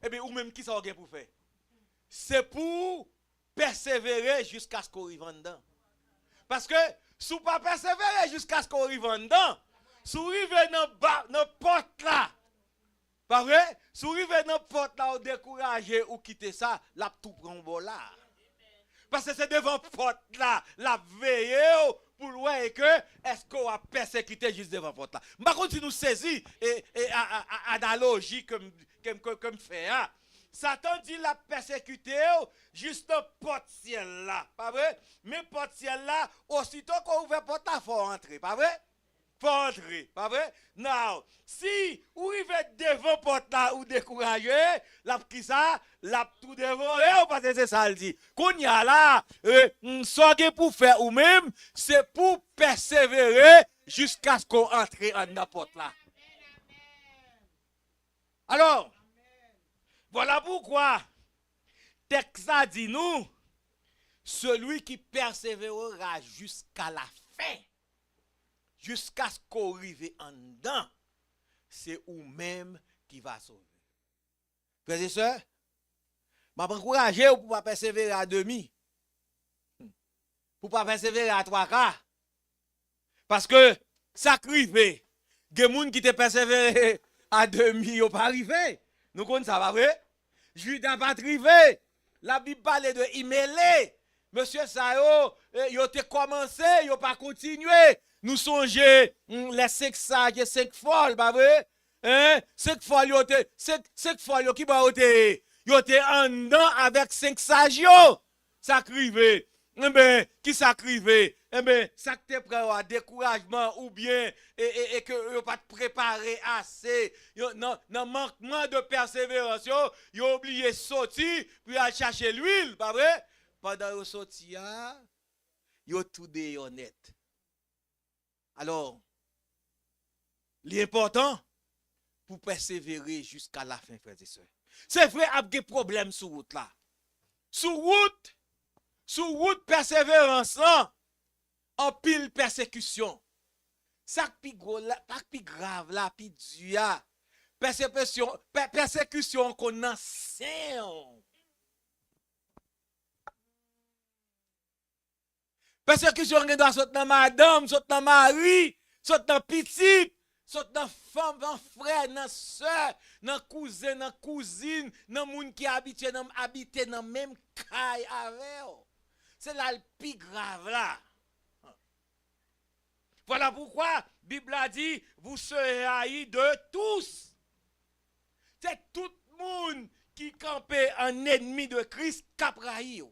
Ebyen, ou menm, kisa w gen pou fè? Se pou w pèsevere jiskaske w rive anndan. Paske, si w pa pèsevere jiskaske w rive anndan, si w rive nan ba, nan pòt la, pa vre? Si w rive nan pòt la, ou dekouraje, ou kite sa, l ap tou pran w bò la. Paske se devan pòt la, l ap veye w pou l wè e ke èske w ap pèsekite jis devan pòt la. M pa konn si nou sezi e, e a, a, a, analoji ke m, ke m, ke, ke m fè a. Satan di l ap pèsekite w jis nan pòt syèl la, pa vre? Men pòt syèl la, osito ke w ouvè pòt la, fò w antre, pa vre? Fò w antre, pa vre? Now, si ou rive devan pòt la, ou dekouraje, l ap kisa? L ap tou devore w, paske se sa l di. Kounye a la, e, m, sa w gen pou fè ou menm, se pou w pèsevere jiskaske w antre anndan pòt la. Alò, vwala poukwa tèks la di nou, celui qui persévérera jusqu'à la fin, jiskaske w rive anndan, se ou menm ki va sove. Frè e sè, m ap ankouraje w pou w pa pèsevere a demi, pou w pa pèsevere a twa ka. Paske sa k rive, gen moun ki te pèsevere a demi, yo pa rive. Nou konn sa, pa vre? Jida pa t rive. Labib pale de imele. Mesye sa yo, e, yo te kòmanse, yo pa kontinye. Nou sonje, mm, lè senk saj e senk fòl, pa vre? Hein? Senk fòl yo te, senk, senk fòl yo, ki bò yo te ye? Yo te anndan avèk senk saj yo. Sa k rive? Enben, ki sa k rive? Enben, sa k te pran yo a, dekourajman oubyen e, e, e ke yo pa t prepare ase. Yo, nan, nan mankman de pèseverans yo, yo obliye soti pou y al chache lwil, pa vre? Pandan yo soti a, yo tou deyò nèt. Alò, li enpòtan pou pèsevere jiska lafen, frè e sè. Se vre, ap gen pwoblèm sou wout la. Sou wout, sou wout pèseverans lan, anpil pèsekisyon. Sa k pi gwo la, sa k pi grav la, pi di a, pèsekisyon, pè-, pèsekisyon konn nan sen w. Pèsekisyon gen dwa sot nan madanm, sot nan mari, sot nan pitit, sot nan fanm, nan frè, nan sè, nan kouzen, nan kouzin, nan moun ki abitye nan, abite nan menm kay avè w. Se la l pi grav la. Voilà pourquoi Bib la di, vous serez haïs de tous. Se tout moun ki kanpe an enmi de Kris k ap rayi w.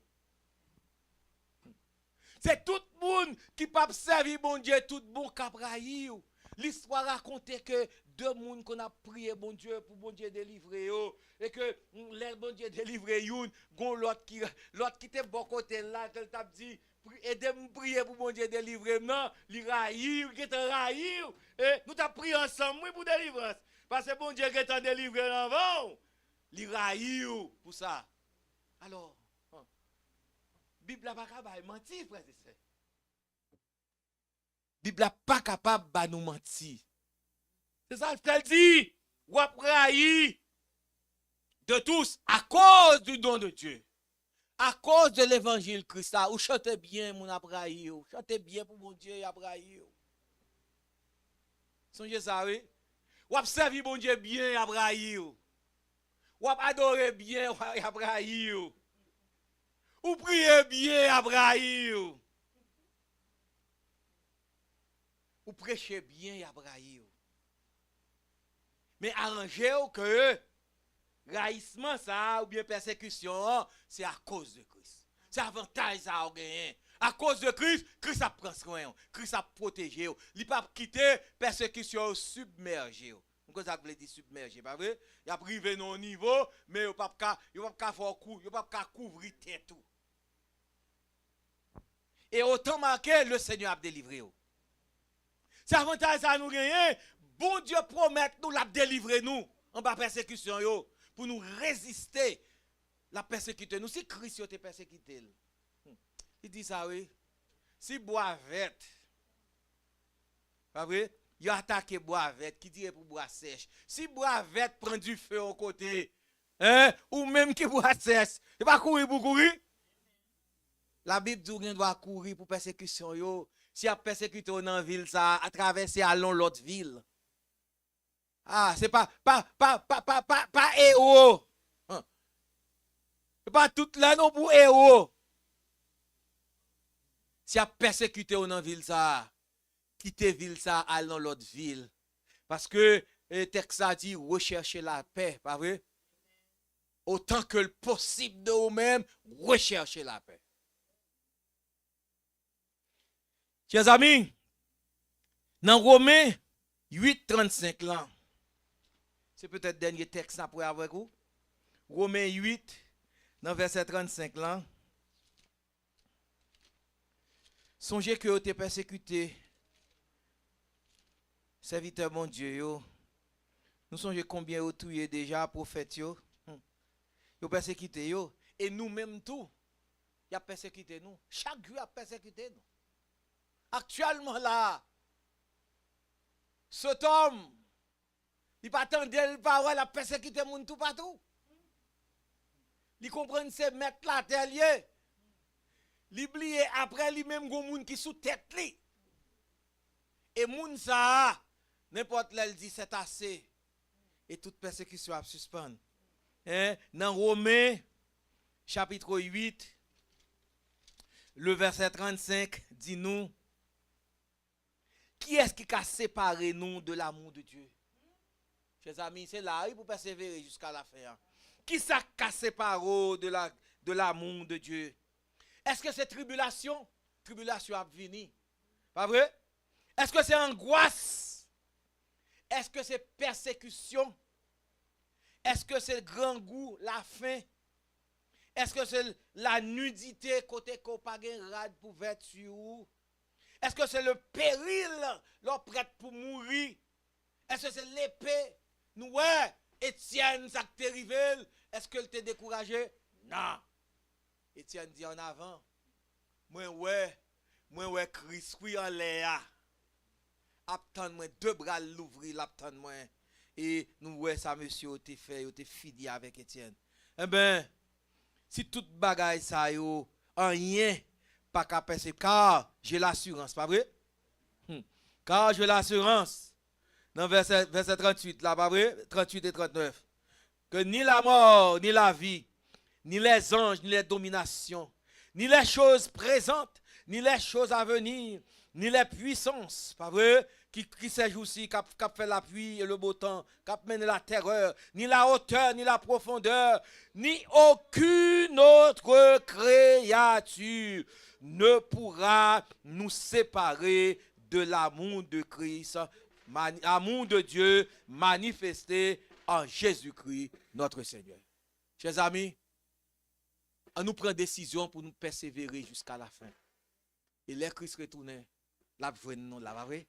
Se tout moun ki p ap sèvi Bondye tout bon k ap rayi w. Listwa rakonte ke de moun konn ap priye Bondye pou Bondye delivre yo. E ke, mm, lè Bondye delivre youn, gon lòt ki, lòt ki te bò kote l la, ke l t ap di, "Pri-, ede m priye pou Bondye delivre m nan," li rayi w, li gentan rayi w. E nou t ap priye ansanm, wi, pou delivrans. Paske Bondye gentan delivre l anvan w. Li rayi w pou sa. Alò, Bib la pa ka bay manti, frè e sè. Bib la pa kapab ba nou manti. Se sa l fè l di, w ap rayi de tous, à cause du don de Dieu. Akoz de levanjil Kris la, ou chante byen, moun ap rayi w. Chante byen pou Bondye, y ap rayi w. Sonje sa, wi. W ap sèvi Bondye byen, y ap rayi w. W ap adore byen, y ap rayi w. Ou priye byen, y ap rayi w. Ou preche byen, y ap rayi w. Men aranje w ke rayisman sa a oubyen pèsekisyon an, se akoz de Kris. Se avantaj sa a w genyen. Akoz de Kris, Kris ap pran swen w, Kris ap pwoteje w. Li p ap kite pèsekisyon yo sibmèje w. Nou konn sa k vle di sibmèje, pa vre? Y ap rive nan yon nivo, men yo p ap ka, yo p ap ka fè w kou, yo p ap ka kouvri tèt ou. E otan make, le Senyè ap delivre w. Se avantaj sa nou genyen. Bondye pwomèt nou l ap delivre nou anba pèsekisyon yo, pou nou reziste. L ap pèsekite nou. Si Kris yo te pèsekite l, hmm, li di sa, wi. Si bwa vèt, pa vre? Yo atake bwa vèt, ki dire pou bwa sèch. Si bwa vèt pran dife yon kote, en, ou menm ki bwa sèch, se pa kouri pou kouri? Labib di w gen dwa kouri pou pèsekisyon yo. Si y ap pèsekite w nan vil sa a, travèse al nan lòt vil. Ah, se pa, pa, pa, pa, pa, pa, pa ewo. Hum. Se pa tout lè non pou ewo. Si y ap pèsekite w nan vil sa a, kite vil sa a, al nan lòt vil. Paske, eh, tèks la di, rechèche lapè, pa vre? Otan ke l posib de ou menm, rechèche lapè. Chè zanmi, nan Women uit trannsenk lan, se petèt dènye tèks n ap wè avèk ou. Women uit, nan vèsè trannsenk lan. Sonje ke yo te pèsekite sèvitè Bondye yo. Nou sonje konbyen yo touye deja, pwofèt yo. Hmm. Yo pèsekite yo. E nou menm tou, y ap pèsekite nou. Chak jou, y ap pèsekite nou. Aktyèlman la, Sodòm, li pa tande, li pa wè, l ap pèsekite moun toupatou. Li konprann se mèt latè l ye. Li bliye apre li menm gon moun ki sou tèt li. E moun sa a, nenpòt lè l di c'est assez. E tout pèsekisyon ap sispann. En, nan Women, chapit uit, le vèsè trannsenk, di nou, kiyès ki ka separe nou de l'amour de Dieu? Chè zanmi, se la wi pou pèsevere jiska lafen an. Kisa k ka separe w de la, de l'amour de Dieu? Èske se tribilasyon? Tribilasyon ap vini. Pa vre? Èske se angwas? Èske se pèsekisyon? Èske se grangou, lafen? Èske se lanidite kote ke w pa gen rad pou vèti ou? Èske se le peril, lè w prèt pou mouri? Èske se lepe? Nou wè Etyèn, sa k te rive l, èske l te dekouraje? Non. Etyèn di, an avan, mwen wè, mwen wè Kris, wi, anlè a, ap tann mwen, de bra l louvri, l ap tann mwen. E nou wè sa mesye yo te fè, yo te fini avèk Etyèn. Enben, si tout bagay sa yo, anyen pa ka pèse, car j'ai l'assurance, pa vre? Hmm. Car j'ai l'assurance. Nan vèsè, vèsè tranntuit la, pa vre? Tranntuit e trannèf. Que ni la mort, ni la vie, ni les anges, ni les dominations, ni les choses présentes, ni les choses à venir, ni les puissances, pa vre? Ki, ki sèjousi k ap, k ap fè lapli e le bo tan, k ap mennen latèrè, ni la hauteur, ni la profondeur, ni aucune autre créature ne pourra nous séparer de l'amour de Christ, mani-, l'amour de Dieu manifesté en Jésus-Christ notre Seigneur. Chè zanmi, ann nou pran desizyon pou nou pèsevere jiska lafen. E lè Kris retounen, l ap jwenn nou la, pa vre?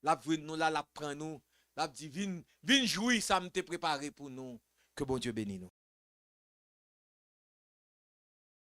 L ap jwenn nou la, l ap pran nou, l ap di, vin, vin jwi sa m te prepare pou nou. Ke Bondye beni nou.